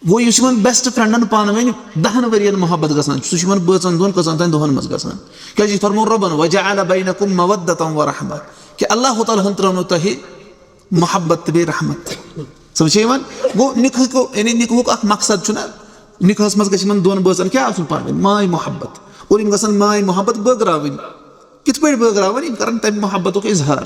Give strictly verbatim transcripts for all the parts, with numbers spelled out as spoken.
گوٚو یُس یِمن بیسٹ فرینڈن پانہٕ ؤنۍ دَہن ؤرین محبت گژھان چھُ، سُہ چھُ یِمن بٲژن دۄن کٔژن تام دۄہن منٛز گژھان۔ کیازِ یہِ فرموو رۄبن، "وجعل بینکم مودۃ ورحمۃ"، کہِ اللہ تعالیٰ ہن ترٲونو تۄہہِ محبت تہٕ بیٚیہِ رحمت۔ سمجھ چھا یِوان؟ گوٚو نکاح کو، یعنی نکاحُک اکھ مقصد چھُنہ، نکاحس منٛز گژھِ یِمن دۄن بٲژن کیٛاہ آسُن؟ پانہٕ ؤنۍ ماے محبت۔ اور یِم گژھن ماے محبت بٲگراوٕنۍ۔ کِتھ پٲٹھۍ بٲگراوان؟ یِم کرن تَمہِ محبتُک اظہار۔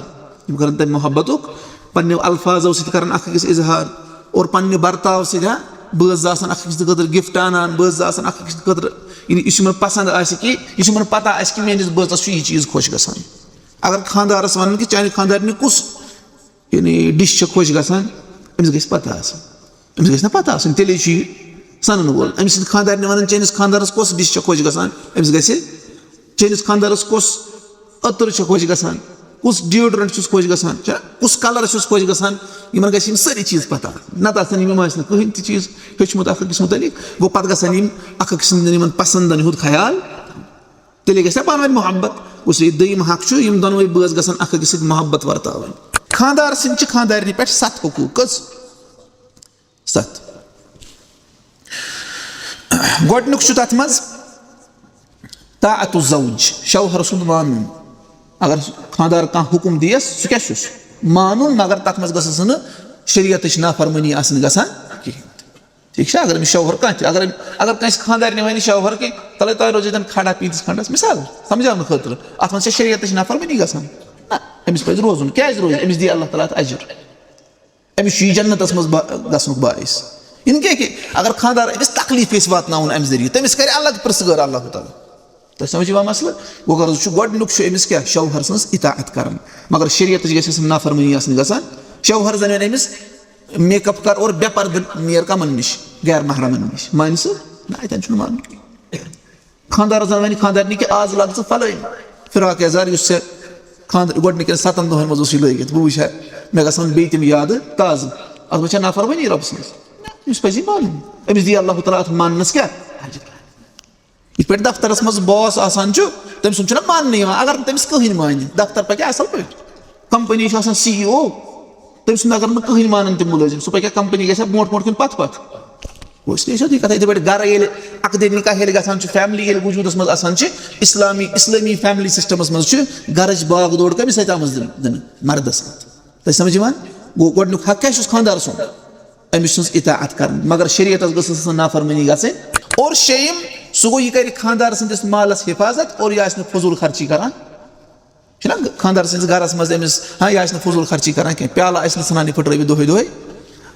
یِم کرن تَمہِ محبتُک، پننیو الفاظو سۭتۍ کرن اکھ أکِس اظہار، اور پننہِ برتاو سۭتۍ، ہا، بٲژ زٕ آسن اکھ أکِس خٲطرٕ گفٹ انان، بٲژ زٕ آسن اکھ أکِس خٲطرٕ، یعنی یُس یِمن پسند آسہِ، کہِ یُس یِمن پتہ آسہِ کہِ میٲنِس بٲژس چھُ یہِ چیٖز خۄش گژھان۔ اگر خانٛدارس ونن کہِ چانہِ خانٛدارنہِ کُس، یعنی، ڈِش چھےٚ خۄش گژھان، أمِس گژھِ پتہ آسٕنۍ۔ أمِس گژھِ نہ پتہ آسٕنۍ، تیٚلے چھُ یہِ سنن وول۔ أمۍ سٕنٛدِ خانٛدارنہِ ونان، "چٲنِس خانٛدارس کۄس ڈِش چھےٚ خۄش گژھان؟" أمِس گژھِ، "چٲنِس خانٛدارس کۄس عطر چھےٚ خۄش گژھان، کُس ڈیوڈرنٹ چھُس خۄش گژھان، چھا، کُس کلر چھُس خۄش گژھان؟" یِمن گژھِ یِم سٲری چیٖز پتہ۔ نتہٕ آسن یِم، یِم آسہِ نہٕ کٕہٕنۍ تہِ چیٖز ہیوٚچھمُت اکھ أکِس مُتعلق۔ گوٚو پتہٕ گژھن یِم اکھ أکۍ سٕنٛدٮ۪ن یِمن پسندن ہُنٛد خیال۔ تیٚلے گژھِ نہ پانہٕ ؤنۍ محبت۔ اس لیے دوٚیِم حق چھُ، یِم دۄنوَے بٲژ گژھن اکھ أکِس سۭتۍ محبت ورتاوٕنۍ۔ خانٛدار سٕنٛدۍ چھِ خانٛدارنہِ پٮ۪ٹھ ستھ حقوٗق۔ کٔژ؟ ستھ۔ گۄڈٕنیُک چھُ تَتھ منٛز طاعت الزوج، شوہر سُنٛد مانُن۔ اگر خانٛدار کانٛہہ حُکُم دِیَس، سُہ کیٛاہ چھُس؟ مانُن، مگر تَتھ منٛز گٔژھٕس نہٕ شریعتٕچ نافرمٲنی آسٕنۍ گژھان کِہیٖنۍ۔ ٹھیٖک چھا؟ اگر أمِس شوہر کانٛہہ تہِ، اگر أمۍ، اگر کٲنٛسہِ خانٛدارنہِ وَنہِ شوہر کہِ، "تَلَے تۄہہِ روزِو تَنہٕ کھڑا پیٖنٛتِس کھنٛڈَس"، مِثال، سَمجھاونہٕ خٲطرٕ، اَتھ منٛز چھےٚ شریعتٕچ نافرمٲنی گژھان؟ نہ، أمِس پَزِ روزُن۔ کیٛازِ روزِ؟ أمِس دِیہِ اللہ تعالیٰ اَتھ اجر۔ أمِس چھُ یہِ جنتس منٛز با-، گژھنُک باعث۔ یہِ نہٕ کینٛہہ کہِ اگر خانٛدار أمِس تکلیٖف یژھِ واتناوُن اَمہِ ذٔریعہٕ، تٔمِس کرِ الگ پرژھگٲر اللہ تعالیٰ۔ تۄہہِ سمجھ یِوان مسلہٕ؟ گوٚو غرض چھُ، گۄڈٕنیُک چھُ أمِس کیٛاہ؟ شوہر سٕنٛز اطاعت کرٕنۍ۔ مگر شریعتٕچ گژھِ اَسہِ نافرمٲنی آسٕنۍ گژھان۔ شوہر زن وَنہِ أمِس، "مےٚ کپ کر اور بے پردٕ نیر کمن نِش، غیر محرمن نِش"۔ مانہِ سُہ؟ نہ، اَتٮ۪ن چھُنہٕ مانُن کینٛہہ۔ خانٛدارس زن ونہِ خانٛدارنہِ کہِ آز لاگ ژٕ فلٲنۍ فراق یزار، یُس ژےٚ خانٛدر گۄڈنِکٮ۪ن ستن دۄہن منٛز اوسُے لٲگِتھ، بہٕ وٕچھِ ہا، مےٚ گژھن بیٚیہِ تِم یادٕ تازٕ۔ اتھ منٛز چھےٚ نافرمٲنی رۄبہٕ سٕنٛز؟ نہ، أمِس پزِ یہِ مانُن۔ أمِس دِیہِ اللہ تعالیٰ اتھ ماننس کیٛاہ؟ اجر۔ یِتھ پٲٹھۍ دفترس منٛز باس آسان چھُ، تٔمۍ سُنٛد چھُنہ ماننہٕ یِوان، اگر نہٕ تٔمِس کٕہٕنۍ مانہِ۔ دفتر پکہِ اصل پٲٹھۍ، کمپنی چھِ آسان سی ای او، تٔمۍ سُنٛد اگر نہٕ کٕہٕنۍ مانن تِم مُلٲزِم، سُہ پکہِ کمپنی گژھِ برونٛٹھ برونٛٹھ کِنہٕ پتھ پتھ؟ گوٚو، اس لیے چھِ یہِ کَتھ یِتھَے پٲٹھۍ گَرٕ ییٚلہِ عقدِ نِکاح ییٚلہِ گژھان چھُ، فیملی ییٚلہِ وجوٗدَس منٛز آسان چھِ، اِسلامی، اِسلٲمی فیملی سِسٹَمَس منٛز چھِ گَرٕچ باغ دورٕ کٔمِس اَتھِ آمٕژ دِنہٕ؟ دِنہٕ؟ مَردَس اَتھِ۔ تۄہہِ سَمٕجھ یِوان؟ گوٚو، گۄڈٕنیُک حق کیٛاہ چھُس خانٛدار سُنٛد؟ أمِس سٕنٛز اطاعت کَرٕنۍ، مگر شریعتَس گٔژھ نہٕ سٕنٛز نافرمٲنی گژھٕنۍ۔ اور شیٚیِم، سُہ گوٚو، یہِ کَرِ خانٛدار سٕنٛدِس مالَس حِفاظت اور یہِ آسہِ نہٕ فضوٗل خرچی کَران۔ چھُنہ خانٛدار سٕنٛدِس گَرَس منٛز أمِس، ہاں، یہِ آسہِ نہٕ فضوٗل خرچی کَران کینٛہہ، پیالہٕ آسہِ نہٕ ژھٕنان یہِ پھٕٹرٲوِتھ دۄہَے دۄہَے۔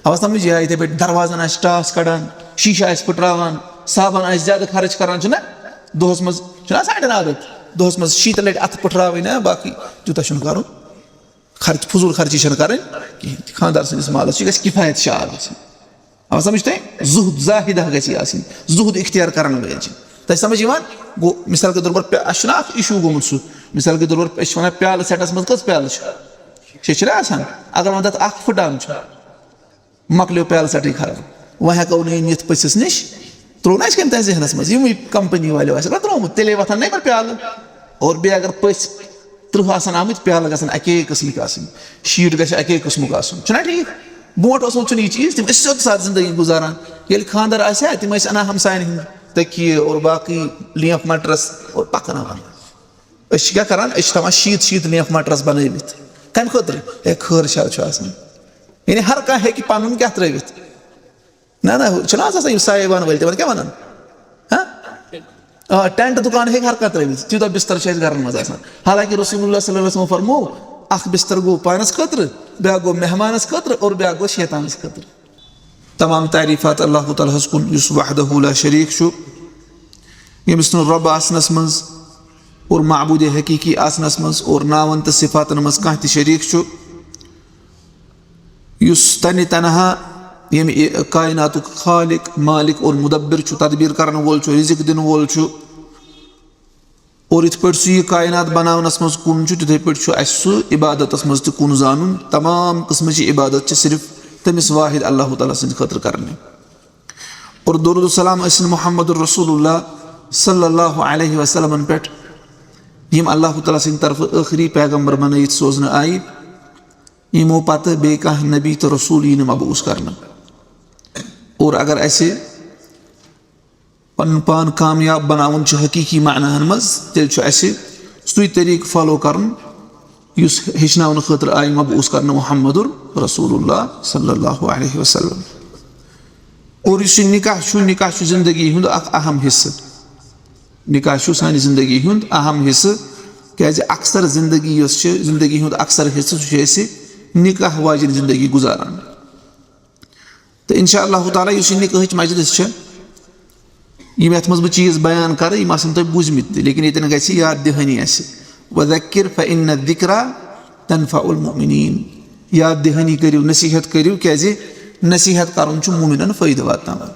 اَوا سَمٕجھ؟ یا یِتھَے پٲٹھۍ دروازَن آسہِ ٹاس کَڑان، شیٖشہٕ آسہِ پھٕٹراوان، صابَن آسہِ زیادٕ خرٕچ کَران، چھُنہ؟ دۄہَس منٛز چھُنہ آسان اَڑٮ۪ن عادت، دۄہَس منٛز شیٖتہِ لَٹہِ اَتھٕ پھٕٹراوٕنۍ، ہا، باقٕے تیوٗتاہ چھُنہٕ کَرُن۔ خرٕچ، فضوٗل خرچی چھَنہٕ کَرٕنۍ کِہیٖنۍ۔ خانٛدار سٕنٛدِس مالَس چھِ، گژھِ کِفایت شعار گژھٕنۍ۔ اَوا سَمٕجھ تۄہہِ؟ زُہد، زاہدہ گژھِ یہِ آسٕنۍ، زُہد اختیار کَرَن وٲلۍ چھِ۔ تۄہہِ سَمٕجھ یِوان؟ گوٚو، مِثال کے طور پر پے-، اَسہِ چھُنہ اَکھ اِشوٗ گوٚمُت سُہ، مِثال کے طور پر أسۍ چھِ وَنان پیالہٕ سٮ۪ٹَس منٛز کٔژ پیالہٕ چھِ؟ شےٚ چھِنہ آسان؟ اگر وۄنۍ تَتھ اَکھ پھٕٹان چھُ، مۄکلیو پیالہٕ سٮ۪ٹٕے خراب، وۄنۍ ہٮ۪کو نہٕ یہِ نِتھ پٔژھِس نِش، ترٛوو نہ اَسہِ کٔمۍ تام ذہنَس منٛز، یِمٕے کمپنی والیو آسہِ نہ ترٛوومُت، تیٚلے وۄتھان نہ یِمَن پیالہٕ۔ اور بیٚیہِ اگر پٔژھۍ تٕرٛہ آسَن آمٕتۍ، پیالہٕ گژھن اَکے قٕسمٕکۍ آسٕنۍ، شیٖٹ گژھِ اَکے قٕسمُک آسُن، چھُنہ ٹھیٖک؟ برونٛٹھ اوسمُت چھُنہٕ یہِ چیٖز، تِم ٲسۍ سیوٚد سادٕ زندگی گُزاران۔ ییٚلہِ خانٛدر آسہِ ہا، تِم ٲسۍ اَنان ہمساین ہٕنٛدۍ تٔکیہِ اور باقٕے لینٛف مٹرس اور پَکناوان۔ أسۍ چھِ کیٛاہ کران؟ أسۍ چھِ تھاوان شیٖتھ شیٖتھ لینٛف مٹرس بنٲوِتھ۔ کَمہِ خٲطرٕ؟ ہے، خٲر شر چھُ آسان۔ یعنی ہر کانٛہہ ہیٚکہِ پَنُن کیٛاہ ترٲوِتھ؟ نہ، نہ، ہُہ چھُنہٕ آز آسان یِم سایبان وٲلۍ، تِمن کیٛاہ وَنان؟ ہاں؟ آ، ٹینٹ دُکان ہیٚکہِ ہر کانٛہہ ترٲوِتھ، تیوٗتاہ بِستر چھِ اَسہِ گرن منٛز آسان۔ حالانکہِ رسول اللہ صلی اللہ علیہ وسلم فرموو، اکھ بِستر گوٚو پانس خٲطرٕ، بیٛاکھ گوٚو مہمانس خٲطرٕ اور بیٛاکھ گوٚو شیطانس خٲطرٕ۔ تمام تعریٖفات اللہ تعالیٰ ہس کُن، یُس وحدہ لا شریٖک چھُ، ییٚمِس نہٕ رۄب آسنس منٛز اور معبوٗدِ حقیٖقی آسنس منٛز اور ناون تہٕ صفاتن منٛز کانٛہہ تہِ شریٖک چھُ، یُس تنہِ تنہا ییٚمہِ کائناتُک خالق، مالک اور مدبر چھُ، تدبیر کرن وول چھُ، رزق دِنہٕ وول چھُ، اور یِتھ پٲٹھۍ سُہ یہِ کائنات بناونس منٛز کُن چھُ، تِتھے پٲٹھۍ چھُ اَسہِ سُہ عبادتس منٛز تہِ کُن زانُن۔ تمام قٕسمٕچ عبادت چھِ صرف تٔمِس واحد اللہ تعالیٰ سٕنٛدِ خٲطرٕ کرنہِ۔ اور درود و سلام ٲسِن محمد رسول اللہ صلی اللہ علیہ وسلمن پٮ۪ٹھ، یِم اللہ تعالیٰ سٕنٛدِ طرفہٕ ٲخری پیغمبر بنٲیِتھ سوزنہٕ آیہِ، یِمو پتہٕ بیٚیہِ کانٛہہ نبی تہٕ رسول یی نہٕ مبعوث کرنہٕ۔ اور اگر اسہِ پنُن پان کامیاب بناوُن چھُ حقیقی معناہن منٛز، تیٚلہِ چھُ اسہِ سُے طریقہٕ فالو کرُن یُس ہیٚچھناونہٕ خٲطرٕ آیہِ مبعوث کرنہٕ محمد رسول اللہ صلی اللہ علیہ وسلم۔ اور یُس یہِ نکاح چھُ، نکاح چھُ زندگی ہُنٛد اکھ اہم حصہٕ۔ نکاح چھُ سانہِ زندگی ہُنٛد اہم حصہٕ، کیازِ اکثر زندگی یۄس چھِ، زندگی ہُنٛد اکثر حصہٕ، سُہ چھُ أسۍ نکاح واجٮ۪ن زندگی گُزاران۔ تہٕ انشاء اللہ تعالیٰ یُس یہِ نکاحٕچ مجلس چھِ، یِم یتھ منٛز بہٕ چیٖز بیان کرٕ، یِم آسن تۄہہِ بوٗزمٕتۍ تہِ، لیکن ییٚتٮ۪ن گژھِ یاد دہٲنی اسہِ۔ وذکر فإن الذکری تنفع المؤمنین۔ یاد دہٲنی کٔرِو، نصیحت کٔرِو، کیازِ نصیحت کرُن چھُ مومنن فٲیدٕ واتناوان۔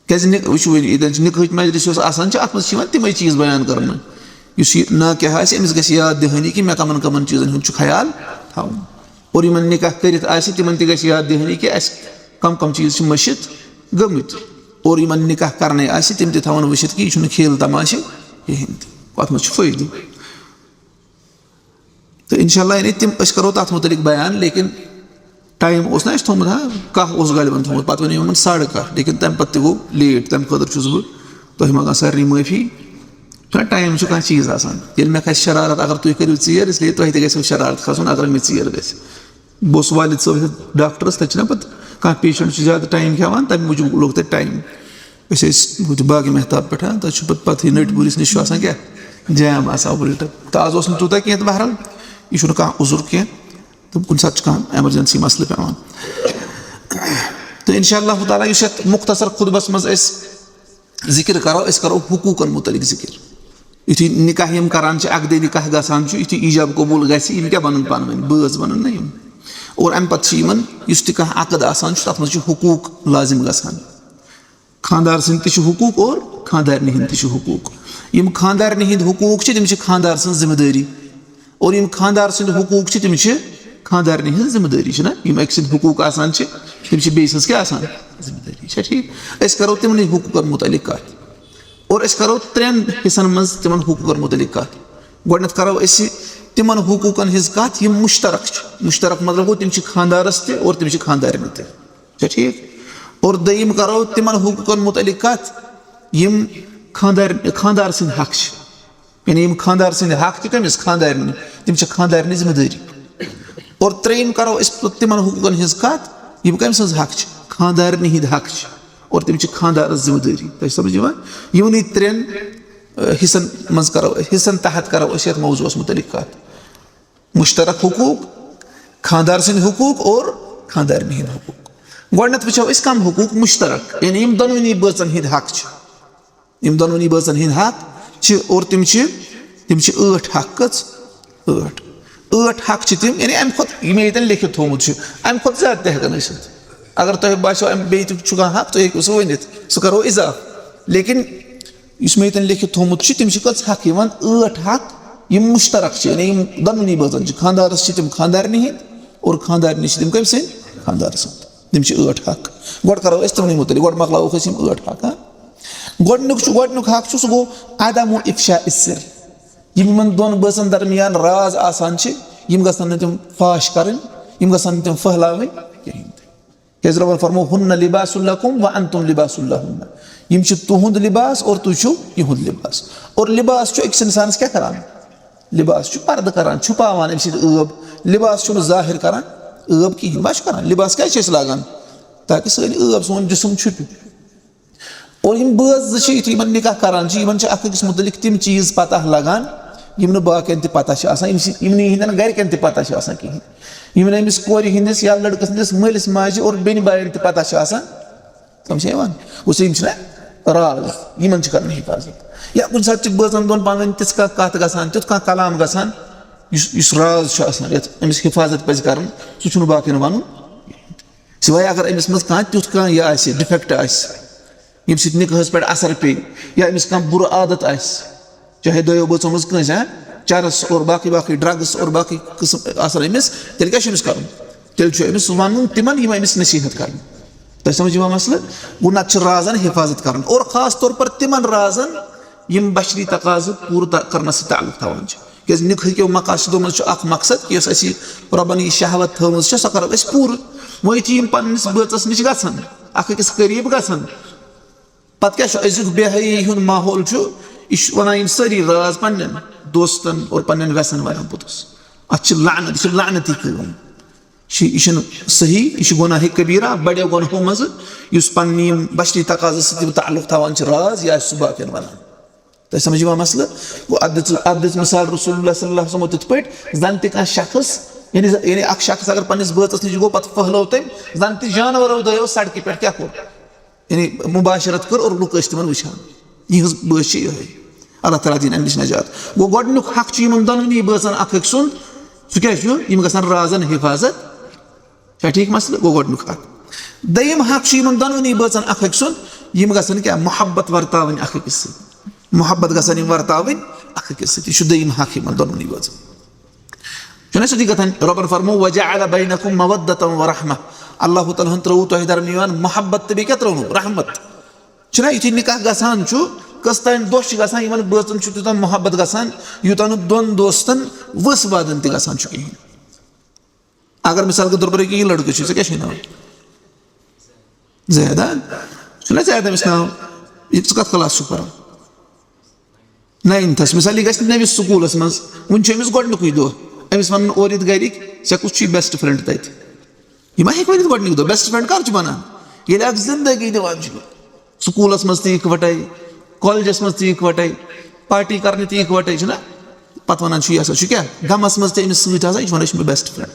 کیازِ نہِ-، وٕچھِو وۄنۍ، ییٚتٮ۪ن چھِ نکاحٕچ مجلس یۄس آسان چھِ، اتھ منٛز چھِ یِوان تِمے چیٖز بیان کرنہٕ۔ یُس یہِ ناکح آسہِ، أمِس گژھِ یاد دہٲنی کہِ مےٚ کمن کمن چیٖزن ہُنٛد چھُ خیال تھاوُن۔ اور یِمن نکاح کٔرِتھ آسہِ، تِمن تہِ گژھِ یاد دہٲنی کہِ اسہِ کم کم چیٖز چھِ مٔشِتھ گٔمٕتۍ۔ اور یِمن نکاح کرنے آسہِ، تِم تہِ تھاون وٕچھِتھ کہِ یہِ چھُنہٕ کھیل تماشہٕ کِہینۍ تہِ۔ اتھ منٛز چھُ فٲیدٕ۔ تہٕ انشاء اللہ، یعنی تِم أسۍ کرو تتھ متعلق بیان، لیکن ٹایم اوس نہ اسہِ تھوٚمُت، ہاں، کاہ اوس غالباً تھوٚمُت، پتہٕ وَنیو یِمن ساڑٕ کاہ، لیکن تمہِ پتہٕ تہِ گوٚو لیٹ، تمہِ خٲطرٕ چھُس بہٕ تۄہہِ منٛگان سارنٕے معٲفی۔ چھُنہ ٹایم چھُ کانٛہہ چیٖز آسان، ییٚلہِ مےٚ کھسہِ شرارت، اگر تُہۍ کٔرِو ژیر، اس لیے تۄہہِ تہِ گژھِوٕ شرارت کھسُن اگر مےٚ ژیر گژھِ۔ بہٕ اوسُس والد صٲب ہیٚتھ ڈاکٹرس، تتہِ چھُنہ پتہٕ کانٛہہ پیشنٹ چھُ زیادٕ ٹایم کھٮ۪وان، تمہِ موٗجوٗب لوٚگ تتہِ ٹایم۔ أسۍ ٲسۍ ہُتہِ باغ محتاب پٮ۪ٹھ، ہاں، تَتہِ چھُ پَتہٕ پَتہٕے نٔٹۍ پوٗرِس نِش چھُ آسان کیٛاہ؟ جیم آسان اُلٹہٕ۔ تہٕ آز اوس نہٕ تیوٗتاہ کینٛہہ، تہٕ بہرحال، یہِ چھُنہٕ کانٛہہ عذر کینٛہہ۔ تہٕ کُنہِ ساتہٕ چھُ کانٛہہ ایمرجنسی مسلہٕ پٮ۪وان۔ تہٕ انشاء اللہ تعالیٰ، یُس یَتھ مُختصر خطبس منٛز أسۍ ذِکِر کَرو، أسۍ کَرو حقوٗقن مُتعلِق ذِکِر۔ یُتھُے نِکاح یِم کَران چھِ، عقدِ نِکاح گژھان چھُ، یُتھُے ایٖجاب قبوٗل گژھِ، یِم کیٛاہ بَنَن پانہٕ ؤنۍ؟ بٲژ بَنَن نہ یِم۔ اور اَمہِ پَتہٕ چھِ یِمَن، یُس تہِ کانٛہہ عقد آسان چھُ، تَتھ منٛز چھِ حقوٗق لازم گژھان۔ خانٛدار سٕنٛدۍ تہِ چھِ حقوٗق اور خانٛدارنہِ ہٕنٛدۍ تہِ چھِ حقوٗق۔ یِم خانٛدارنہِ ہٕنٛدۍ حقوٗق چھِ، تِم چھِ خانٛدار سٕنٛز ذمہٕ دٲری۔ اور یِم خانٛدار سٕنٛدۍ حقوٗق چھِ، تِم چھِ خانٛدارنہِ ہٕنٛز ذمہٕ دٲری، چھِنہ؟ یِم أکۍ سٕنٛدۍ حقوٗق آسان چھِ، تِم چھِ بیٚیہِ سٕنٛز کیٛاہ آسان؟ ذمہٕ دٲری۔ چھا ٹھیٖک؟ أسۍ کَرو تِمنٕے حقوٗقَن مُتعلِق کَتھ۔ اور أسۍ کَرو ترٛٮ۪ن حِصَن منٛز تِمَن حقوٗقَن مُتعلِق کَتھ۔ گۄڈٕنٮ۪تھ کَرو أسۍ تِمَن حقوٗقَن ہٕنٛز کَتھ، یِم مُشترک چھِ۔ مُشترک مطلب گوٚو، تِم چھِ خانٛدارَس تہِ اور تِم چھِ خانٛدارنہِ تہِ۔ چھا ٹھیٖک؟ اور دوٚیِم کَرو تِمَن حقوٗقَن مُتعلِق کَتھ، یِم خانٛدار، خانٛدار سٕنٛدۍ حق چھِ۔ یعنی یِم خانٛدار سٕنٛدۍ حق چھِ کٔمِس؟ خانٛدارنہِ۔ تِم چھِ خانٛدارنہِ ذمہٕ دٲری۔ اور ترٛیٚیِم کَرو أسۍ پَتہٕ تِمَن حقوٗقَن ہٕنٛز کَتھ، یِم کٔمۍ سٕنٛز حق چھِ؟ خانٛدارنہِ ہِنٛدۍ حق چھِ۔ اور تِم چھِ خانٛدارَس ذمہٕ دٲری۔ تۄہہِ چھِ سَمٕجھ یِوان؟ یِمنٕے ترٛٮ۪ن، اَ، حِصَن منٛز کَرو، حِصَن تحت کَرو أسۍ یَتھ موضوٗعَس مُتعلِق کَتھ۔ مُشترک حقوٗق، خانٛدار سٕنٛدۍ حقوٗق اور خانٛدارنہِ ہٕنٛدۍ حقوٗق۔ گۄڈٕنٮ۪تھ وٕچھو أسۍ کَم حقوٗق مُشترک، یعنی یِم دۄنوٕنی بٲژَن ہٕنٛدۍ حق چھِ۔ یِم دۄنوٕنی بٲژَن ہٕنٛدۍ حق چھِ اور تِم چھِ، تِم چھِ ٲٹھ حق۔ کٔژ؟ ٲٹھ۔ ٲٹھ حق چھِ تِم، یعنی اَمہِ کھۄتہٕ، یہِ مےٚ ییٚتٮ۪ن لیکھِتھ تھوٚومُت چھُ، اَمہِ کھۄتہٕ زیادٕ تہِ ہٮ۪کَن ٲسِتھ۔ اگر تۄہہِ باسیو اَمہِ بیٚیہِ تہِ چھُ کانٛہہ حق، تُہۍ ہیٚکِو سُہ ؤنِتھ، سُہ کَرو اِضافہٕ۔ لیکِن یُس مےٚ ییٚتٮ۪ن لیکھِتھ تھوٚومُت چھُ، تِم چھِ کٔژ حق یِوان؟ ٲٹھ حق، یِم مُشترک چھِ، یعنی یِم دۄنوٕنی بٲژَن چھِ، خانٛدارَس چھِ تِم خانٛدارنہِ ہِنٛدۍ اور خانٛدارنہِ چھِ تِم کٔمۍ سٕنٛدۍ؟ خانٛدارَس ہٕنٛدۍ۔ تِم چھِ ٲٹھ حق۔ گۄڈٕ کَرو أسۍ تِمنٕے مُتعلِق، گۄڈٕ مۄکلاووکھ أسۍ یِم ٲٹھ حق، ہاں؟ گۄڈٕنیُک چھُ، گۄڈٕنیُک حق چھُ، سُہ گوٚو عدم افشاء السر۔ یِم یِمَن دۄن بٲژَن درمیان راز آسان چھِ، یِم گژھن نہٕ تِم فاش کَرٕنۍ، یِم گژھن نہٕ تِم پھٔہلاوٕنۍ کِہیٖنۍ تہِ۔ کیازِ رۄبن فرمو، "ہُنَّ لِباسٌ لَکُمْ وَأَنْتُمْ لِبَاسٌ لَہُنَّ"۔ یِم چھِ تُہُنٛد لِباس اور تُہۍ چھِو یِہُنٛد لِباس۔ اور لِباس چھُ أکِس اِنسانَس کیٛاہ کران؟ لِباس چھُ پردٕ کران، چھُپاوان اَمہِ سۭتۍ عٲب۔ لِباس چھُنہٕ ظٲہِر کران عٲب کِہیٖنۍ۔ ما چھُ کران؟ لِباس کیٛازِ چھِ أسۍ لاگان؟ تاکہِ سٲنۍ عٲب، سون جسم چھُپہِ۔ اور یِم بٲژ زٕ چھِ، یُتھُے یِمن نِکاح کران چھِ، یِمن چھِ اکھ أکِس مُتعلِق تِم چیٖز پتہ لگان، یِم نہٕ باقین تہِ پتہ چھِ آسان، یِم چھِ، یِمنٕے یِہِنٛدٮ۪ن گرِکٮ۪ن تہِ پتہ چھِ آسان کِہیٖنۍ۔ یِم نہٕ أمِس کورِ ہِنٛدِس یا لڑکہٕ سٕنٛدِس مٲلِس ماجہِ اور بیٚنہِ باین تہِ پتہ چھِ آسان۔ سمجھ یِوان؟ گوٚو سا، یِم چھِنہ راز، یِمن چھِ کرٕنۍ حفاظت۔ یا کُنہِ ساتہٕ چھِ بٲژن دۄن پانہٕ ؤنۍ تِژھ کانٛہہ کتھ گژھان، تیُتھ کانٛہہ کلام گژھان، یُس، یُس راز چھُ آسان، یتھ أمِس حفاظت پزِ کرٕنۍ، سُہ چھُنہٕ باقین ونُن۔ سوائے اگر أمِس منٛز کانٛہہ تیُتھ کانٛہہ یہِ آسہِ، ڈِفیکٹ آسہِ، ییٚمہِ سۭتۍ نِکاحس پٮ۪ٹھ اثر پیٚیہِ، یا أمِس کانٛہہ بُرٕ عادت آسہِ، چاہے دۄیو بٲژو منٛز کٲنٛسہِ، ہاں، چرس اور باقٕے باقٕے ڈرگس اور باقٕے قٕسم آسن أمِس، تیٚلہِ کیٛاہ چھُ أمِس کرُن؟ تیٚلہِ چھُ أمِس ونُن تِمن، یِم أمِس نصیحت کرن۔ تۄہہِ سمجھ یِوان مسلہٕ؟ گوٚو، نتہٕ چھِ رازن حفاظت کرُن، اور خاص طور پر تِمن رازن، یِم بشری تقاضہٕ پوٗرٕ تہ-، کرنس سۭتۍ تعلق تھاوان چھِ۔ کیازِ نِکاح کیو مقاصدو منٛز چھُ اکھ مقصد کہِ یۄس اَسہِ یہِ رۄبن یہِ شہوت تھٲومٕژ چھےٚ، سۄ کرو أسۍ پوٗرٕ۔ وۄنۍ یُتھُے یِم پننِس بٲژس نِش گژھن، اکھ أکِس قریٖب گژھان۔ پتہٕ کیٛاہ چھُ أزیُک بے حیٲیی ہُنٛد ماحول چھُ، یہِ چھُ وَنان یِم سٲری راز پننٮ۪ن دوستن اور پننٮ۪ن وٮ۪سن وَنان پوٚتُس۔ اَتھ چھِ لعنت، یہِ چھِ لعنتی کٲم۔ یہِ چھِ، یہِ چھُنہٕ صحیح، یہِ چھُ گۄناہ کبیرہ، بڑیو گۄناہو منٛزٕ، یُس پننہِ یِم بشری تقاضہٕ سۭتۍ یِم تعلق تھاوان چھِ راز، یہِ آسہِ سُہ باقین وَنان۔ تۄہہِ سمجھ یِوان مسلہٕ؟ گوٚو، اَتھ دِژ، اَتھ دِژ مثال رسول اللہ صلی اللہ علیہ وسلم تِتھ پٲٹھۍ، زن تہِ کانٛہہ شخص، یعنی، یعنی اکھ شخص اگر پننِس بٲژس نِش گوٚو، پتہٕ پھٔہلٲو تٔمۍ، زن تہِ جانورو دٲیو سڑکہِ پٮ۪ٹھ، کیٛاہ کوٚر؟ یعنی مباشرت کٔر اور لُکھ ٲسۍ تِمن وٕچھان۔ یِہٕنٛز بٲژ چھِ یِہوٚے۔ اللہ تعالیٰ دِیِن اَمہِ نِش نجات۔ گوٚو، گۄڈٕنیُک حق چھُ یِمن دۄنوٕنی بٲژن اکھ أکۍ سُنٛد۔ سُہ کیٛاہ چھُ؟ یِم گژھن رازن حفاظت۔ چھا ٹھیٖک مسلہٕ؟ گوٚو گۄڈٕنیُک حق۔ دوٚیِم حق چھُ یِمن دۄنوٕنی بٲژن اکھ أکۍ سُنٛد، یِم گژھن کیٛاہ؟ محبت ورتاوٕنۍ اکھ أکِس سۭتۍ۔ محبت گژھن یِم ورتاوٕنۍ اکھ أکِس سۭتۍ۔ یہِ چھُ دوٚیِم حق یِمن دۄنوٕنی بٲژن۔ چھُنہ سیوٚدُے کتھن، رۄبن فرموو، "وجعل بینکم مودة ورحمہ"۔ اللہ تعالیٰ ہن ترٲوو تۄہہِ درمیان محبت تہٕ بیٚیہِ کیٛاہ ترٲونو؟ رحمت۔ چھُنہ یُتھُے نکاح گژھان چھُ، کٔژ تام دۄہ چھِ گژھان، یِمن بٲژن چھُ تیوٗتاہ محبت گژھان، یوٗتاہ نہٕ دۄن دوستن ؤژھ وادن تہِ گژھان چھُ کِہیٖنۍ۔ اگر مثال کے طور پر یہِ لڑکہٕ چھُ، ژےٚ کیٛاہ چھُے ناو؟ زید، ہا؟ چھُنہ زید أمِس ناو؟ یہِ ژٕ کتھ کلاس چھُکھ پران؟ ناینتھس۔ مثال، یہِ گژھِ نٔوِس سکوٗلس منٛز، وُنہِ چھُ أمِس گۄڈٕنیُکُے دۄہ، أمِس ونن اورٕ یِتھ گرِکۍ، "ژےٚ کُس چھُے بیسٹ فرینڈ تتہِ؟" یہِ ما ہیٚکہِ ؤنِتھ گۄڈٕنیُک دۄہ، بیسٹ فرینڈ کر چھُ بنان؟ ییٚلہِ اکھ زندگی دِوان چھُ، سکوٗلس منٛز تہِ اِکوٹے، کالجس منٛز تہِ اِکوٹے، پارٹی کرنہِ تہِ اِکوٹے، چھُنہ؟ پتہٕ ونان چھُ، یہِ ہسا چھُ کیٛاہ، غمس منٛز تہِ أمِس سۭتۍ آسان، یہِ چھُ ونان، "یہِ چھُ مےٚ بیسٹ فرینڈ۔"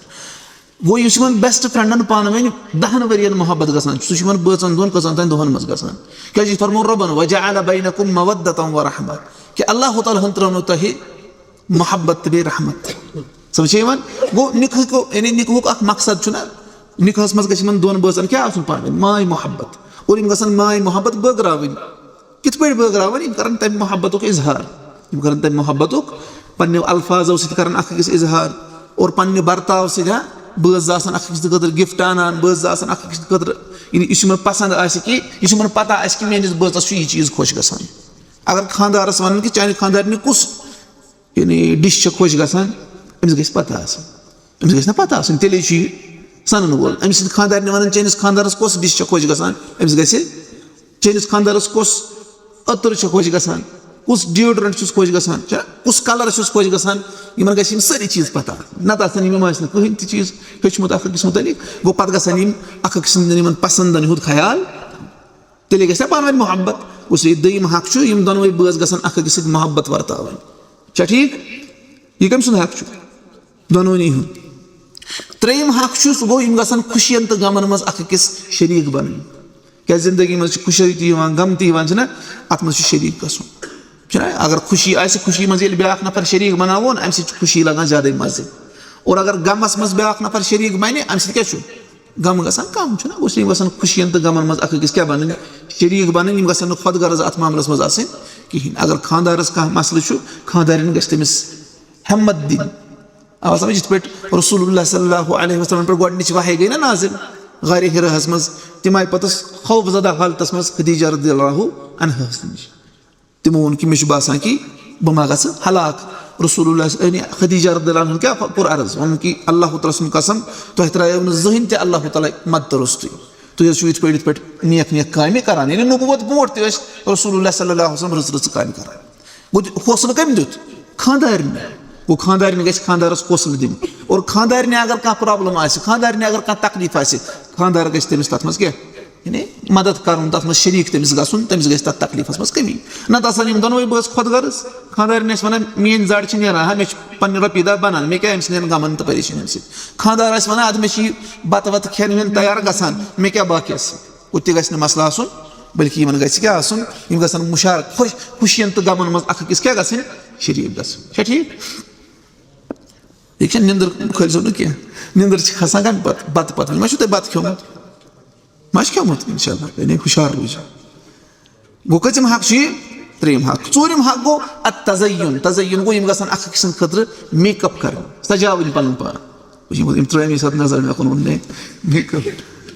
گوٚو، یُس یِمن بیسٹ فرینڈن پانہٕ ؤنۍ دہن ؤرین محبت گژھان چھُ، سُہ چھُ یِمن بٲژن دۄن کٔژن تام دۄہن منٛز گژھان۔ کیٛازِ یہِ فرموو رۄبن، "وجعل بینکم مودة ورحمہ"، کہِ اللہ تعالیٰ ہن ترٲونو تۄہہِ محبت تہٕ بیٚیہِ رحمت۔ سمجھ چھےٚ یِوان؟ گوٚو، نکاحُک، یعنی نکاحُک اکھ مقصد چھُنہ، نکاحس منٛز گژھِ یِمن دۄن بٲژن کیٛاہ آسُن پانہٕ ؤنۍ؟ ماے محبت۔ اور یِم گژھن ماے محبت بٲگراوٕنۍ۔ کِتھ پٲٹھۍ بٲگراوان؟ یِم کرن تَمہِ محبتُک اظہار۔ یِم کرن تَمہِ محبتُک، پننیو الفاظو سۭتۍ کرن اکھ أکِس اظہار، اور پننہِ برتاو سۭتۍ، ہا، بٲژ آسن اکھ أکِس خٲطرٕ گفٹ انان، بٲژ آسن اکھ أکِس خٲطرٕ، یعنی یُس یِمن پسند آسہِ کہِ، یُس یِمن پتہ آسہِ کہِ میٲنِس بٲژس چھُ یہِ چیٖز خۄش گژھان۔ اگر خانٛدارس ونن کہِ چانہِ خانٛدارنہِ کُس، یعنی، ڈِش چھےٚ خۄش گژھان، أمِس گژھِ پتہ آسٕنۍ۔ أمِس گژھِ نہ پتہ آسٕنۍ، تیٚلے چھُ یہِ سنن وول۔ أمِس سٕنٛدِ خانٛدارنہِ ونان، "چٲنِس خانٛدارس کۄس ڈِش چھےٚ خۄش گژھان؟" أمِس گژھِ، "چٲنِس خانٛدارس کۄس عطر چھےٚ خۄش گژھان، کُس ڈیوڈرنٹ چھُس خۄش گژھان، چھا، کُس کلر چھُس خۄش گژھان؟" یِمن گژھِ یِم سٲری چیٖز پتہ۔ نتہٕ آسن یِم، یِم آسہِ نہٕ کٕہٕنۍ تہِ چیٖز ہیوٚچھمُت اکھ أکِس مُتعلق۔ گوٚو، پتہٕ گژھن یِم اکھ أکۍ سٕنٛدٮ۪ن یِمن پسندن ہُنٛد خیال۔ تیٚلے گژھِ نہ پانہٕ ؤنۍ محبت۔ گوٚو، یہِ دوٚیِم حق چھُ، یِم دۄنوَے بٲژ گژھن اکھ أکِس سۭتۍ محبت ورتاوٕنۍ۔ چھا ٹھیٖک؟ یہِ کٔمۍ سُنٛد حق چھُ؟ دۄنوٕنی ہُنٛد۔ ترٛیٚیِم حق چھُ، سُہ گوٚو، یِم گژھن خوشین تہٕ غمن منٛز اکھ أکِس شریٖک بنٕنۍ۔ کیٛازِ زندگی منٛز چھِ خوشی تہِ یِوان، غم تہِ یِوان، چھِنہ؟ اتھ منٛز چھُ شریٖک گژھُن۔ چھُنہ؟ اگر خوشی آسہِ، خوشی منٛز ییٚلہِ بیٛاکھ نفر شریٖک بناوون، امہِ سۭتۍ چھِ خوشی لگان زیادَے مزٕ۔ اور اگر غمس منٛز بیٛاکھ نفر شریٖک بنہِ، امہِ سۭتۍ کیٛاہ چھُ؟ غم گژھان کم، چھُنہ؟ گوٚو، یِم گژھن خوشین تہٕ غمن منٛز اکھ أکِس کیٛاہ بنٕنۍ؟ شریٖک بنٕنۍ۔ یِم گژھن نہٕ خۄد غرض اتھ معاملس منٛز آسٕنۍ کِہینۍ۔ اگر خانٛدارس کانٛہہ مسلہٕ چھُ، خانٛدارِنۍ گژھِ تٔمِس ہمت دِنۍ۔ آو سمجھ؟ یِتھ پٲٹھۍ رسول اللہ صلی اللہ علیہ وسلم پٮ۪ٹھ گۄڈٕنِچ وحی گٔے نہ نازل غارِ حراہس منٛز، تِم آیہِ پتہٕ خوف زدہ حالتس منٛز خدیجہ رضی اللہ عنہس نِش۔ تِمو ووٚن کہِ مےٚ چھُ باسان کہِ بہٕ ما گژھٕ ہلاک۔ رسول اللہ، یعنی خدیجہ رضی اللہ عنہ کیٛاہ کوٚر عرض؟ ووٚنُن کہِ اللہ تعالیٰ سُنٛد قسم، تۄہہِ ترٛایو نہٕ زٕہٕنۍ تہِ اللہ تعالیٰ مدتہٕ روٚستُے۔ تُہۍ حظ چھِو یِتھ پٲٹھۍ، یِتھ پٲٹھۍ نیک نیک کامہِ کران۔ یعنی نبوت برونٛٹھ تہِ ٲسۍ رسول اللہ صلی اللہ علیہ وسلم رٕژ رٕژ کامہِ کران۔ گوٚو، حوصلہٕ کٔمۍ دیُت؟ خانٛدارنہِ۔ گوٚو، خانٛدارنہِ گژھِ خانٛدارس حوصلہٕ دیُن۔ اور خانٛدارنہِ اگر کانٛہہ پرابلم آسہِ، خانٛدارنہِ اگر کانٛہہ تکلیف آسہِ، خانٛدار گژھِ تٔمِس تتھ منٛز کیٛاہ؟ یعنی مدد کرُن، تتھ منٛز شریٖک تٔمِس گژھُن، تٔمِس گژھِ تتھ تکلیفس منٛز کمی۔ نتہٕ آسن یِم دۄنوَے بٲژ خۄد غرض۔ خانٛدارنہِ آسہِ ونان، "میٲنۍ زر چھِ نیران، ہا، مےٚ چھِ پننہِ رۄپیہِ دہ بنان، مےٚ کیٛاہ أمۍ سٕنٛدٮ۪ن غمن تہٕ پریشٲنین سۭتۍ؟" خانٛدار آسہِ ونان، "ادٕ مےٚ چھِ یہِ بتہٕ وتہٕ کھٮ۪ن وٮ۪ن تیار گژھان، مےٚ کیٛاہ باقیس سۭتۍ؟" ہُہ تہِ گژھِ نہٕ مسلہٕ آسُن، بلکہِ یِمن گژھِ کیٛاہ آسُن؟ یِم گژھن مُشار-، خۄش-، خوشین تہٕ غمن منٛز اکھ أکِس کیٛاہ گژھٕنۍ؟ شریٖک گژھٕنۍ۔ چھا ٹھیٖک؟ یہِ چھےٚ نِندٕر، کھٲلۍزیو نہٕ کینٛہہ۔ نِندٕر چھِ کھسان کَمہِ پَتہٕ؟ بَتہٕ پَتہٕ۔ وۄنۍ ما چھُو تۄہہِ بَتہٕ کھیوٚمُت؟ ما چھُ کھیوٚمُت؟ اِنشاءاللہ، یعنی ہُشار روٗزِو۔ گوٚو کٔژِم حق چھُ یہِ؟ ترٛیٚیِم حق۔ ژوٗرِم حق گوٚو التزین۔ تزین گوٚو یِم گژھن اَکھ أکۍ سٕنٛدِ خٲطرٕ میک اپ کَرٕنۍ، سجاوٕنۍ پَنُن پان۔ وٕچھ، یِم، یِم ترٛٲوۍ مےٚ ساتہٕ نظر، مےٚ کُن ووٚن، "نے، میک اپ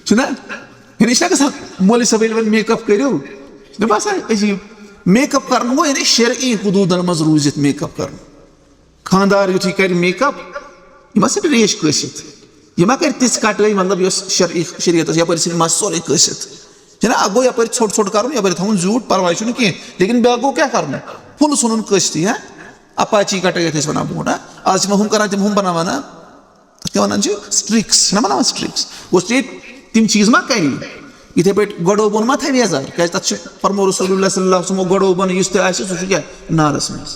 چھُنہ؟" یعنی یہِ چھُنہ گژھان مولوی صٲب ییٚلہِ وۄنۍ میک اپ کٔرِو، یہِ چھُنہ باسان عجیٖب؟ میک اپ کَرُن گوٚو یعنی شرعی حدوٗدَن منٛز روٗزِتھ میک اپ کَرُن۔ خانٛدار یُتھُے کَرِ میک اپ، یہِ ما ژھٕنہِ ریش کٲسِتھ، یہِ ما کَرِ تِژھ کَٹٲے، مطلب، یۄس شرعی، شریعتَس یَپٲرۍ ژھٕنہِ مَس سورُے کٲسِتھ۔ ہے نا، اکھ گوٚو یپٲرۍ ژھوٚٹ ژھوٚٹ کرُن، یپٲرۍ تھاوُن زیوٗٹھ، پرواے چھُنہٕ کینٛہہ، لیکن بیٛاکھ گوٚو کیٛاہ کرُن؟ پھُل ژھُنُن کٲشتٕے، ہا؟ اپاچی کٹٲے یتھ ٲسۍ ونان برونٛٹھ، ہا؟ آز چھِ وۄنۍ ہُم کران، تِم ہُم بناوان، ہا؟ تتھ کیٛاہ ونان چھِ؟ سٹرِکس، چھِنہ بناوان سٹرِکس؟ گوٚو سٹرِک تِم چیٖز ما کرِ؟ یِتھے پٲٹھۍ گۄڈو بۄن ما تھاوِ یَزار؟ کیٛازِ تتھ چھِ فرمو رسول اللہ صلی اللہ علیہ وسلمو، گۄڈو بۄن یُس تہِ آسہِ، سُہ چھُ کیٛاہ؟ نارس منٛز۔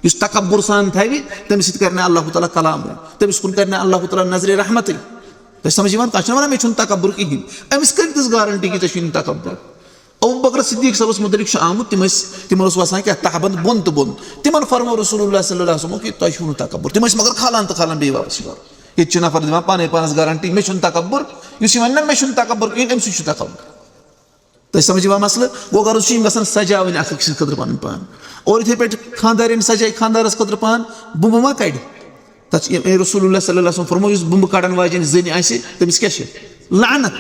یُس تکبر سان تھاوِ، تٔمِس سۭتۍ کرِ نہٕ اللہ تعالیٰ کلام، تٔمِس کُن کرِ نہٕ اللہ تعالیٰ نظرِ رحمتٕے۔ تۄہہِ سمجھ یِوان؟ کانٛہہ چھُنہ ونان، "مےٚ چھُنہٕ تکبر کِہیٖنۍ۔" أمِس کٔمۍ دِژ گارنٹی کہِ ژےٚ چھُے نہٕ تکبر؟ ابو بکر صدیق صٲبس متعلق چھُ آمُت، تِم ٲسۍ، تِمن اوس وسان کیٛاہ، تہہ بند بۄن تہٕ بۄن۔ تِمن فرموو رسول اللہ صلی اللہ علیہ وسلمو کہِ تۄہہِ چھُو نہٕ تکبر۔ تِم ٲسۍ مگر کھالان تہٕ کھالان بیٚیہِ واپس یورٕ۔ ییٚتہِ چھُ نفر دِوان پانے پانس گارنٹی، "مےٚ چھُنہٕ تکبر۔" یُس یہِ ونہِ نہ، "مےٚ چھُنہٕ تکبر کِہیٖنۍ"، أمۍ سٕے چھُ تکبر۔ تۄہہِ سمجھ یِوان مسلہٕ؟ گوٚو غرض چھُ یِم گژھن سجاوٕنۍ اکھ أکۍ سٕنٛدِ خٲطرٕ پنٕنۍ پان۔ اور یِتھے پٲٹھۍ خانٛدارٮ۪ن سجایہِ خانٛدارس خٲطرٕ پان، بُمبہٕ ما کڑِ؟ تتھ چھِ، اے رسول اللہ صلی اللہ علیہ وسلم فرموو، یُس بُمبہٕ کڑن واجٮ۪ن زٔنۍ آسہِ، تٔمِس کیٛاہ چھِ؟ لعنت۔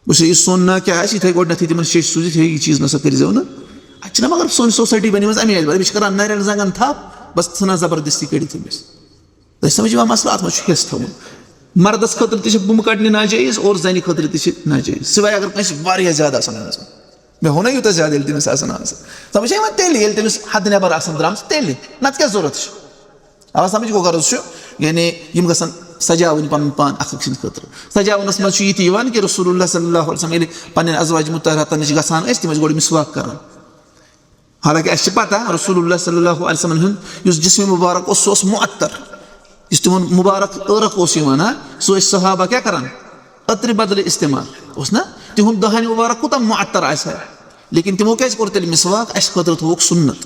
وٕچھ سا، یہِ سۄن نا کیٛاہ آسہِ، یِتھے گۄڈٕنیتھٕے تِمن شیٚش سوٗزِتھ، ہے، یہِ چیٖز نسا کٔرۍزیو نہٕ۔ اتہِ چھِنہ مگر سٲنۍ سوسایٹی بنیمٕژ امی آیہِ، أمِس چھِ کران نرٮ۪ن زنٛگن تھپھ، بس ژھٕنان زبردستی کٔڑِتھ أمِس۔ تۄہہِ سمجھ یِوان مسلہٕ؟ اتھ منٛز چھُ حصہٕ تھاوُن۔ مردس خٲطرٕ تہِ چھِ بُمہٕ کڑنہِ ناجٲیز اور زنہِ خٲطرٕ تہِ چھِ ناجٲیز، سوائے اگر کٲنٛسہِ واریاہ زیادٕ آسن آسان۔ مےٚ ووٚن نہ یوٗتاہ زیادٕ ییٚلہِ تٔمِس آسن آسان۔ سمجھ چھا یِوان؟ تیٚلہِ ییٚلہِ تٔمِس حدٕ نٮ۪بر آسن درٛامژٕ تیٚلہِ، نتہٕ کیٛاہ ضروٗرت چھِ؟ اوا سمجھ گوٚو غرض چھُ، یعنی یِم گژھن سجاوٕنۍ پنُن پان اکھ أکۍ سٕنٛدِ خٲطرٕ۔ سجاوُنس منٛز چھُ یہِ تہِ یِوان کہِ رسول اللہ صلی اللہ علیہ وسلم ییٚلہِ پننٮ۪ن ازواج مطہراتن نِش گژھان ٲسۍ، تِم ٲسۍ گۄڈٕ مسواک کران۔ حالانکہ اَسہِ چھِ پتہ رسول اللہ صلی اللہ علیہ وسلم ہُنٛد یُس جسم مبارک اوس، سُہ اوس معطر۔ یُس تِہُنٛد مبارک عرق اوس یِوان، ہا، سُہ ٲسۍ صحابہ کیٛاہ کران؟ عطرِ بدلہٕ استعمال۔ اوس نہ؟ تِہُنٛد دہانہِ مبارک کوٗتاہ معطر آسہِ ہا۔ لیکن تِمو کیٛازِ کوٚر تیٚلہِ مسواک؟ اَسہِ خٲطرٕ تھووُکھ سُنت۔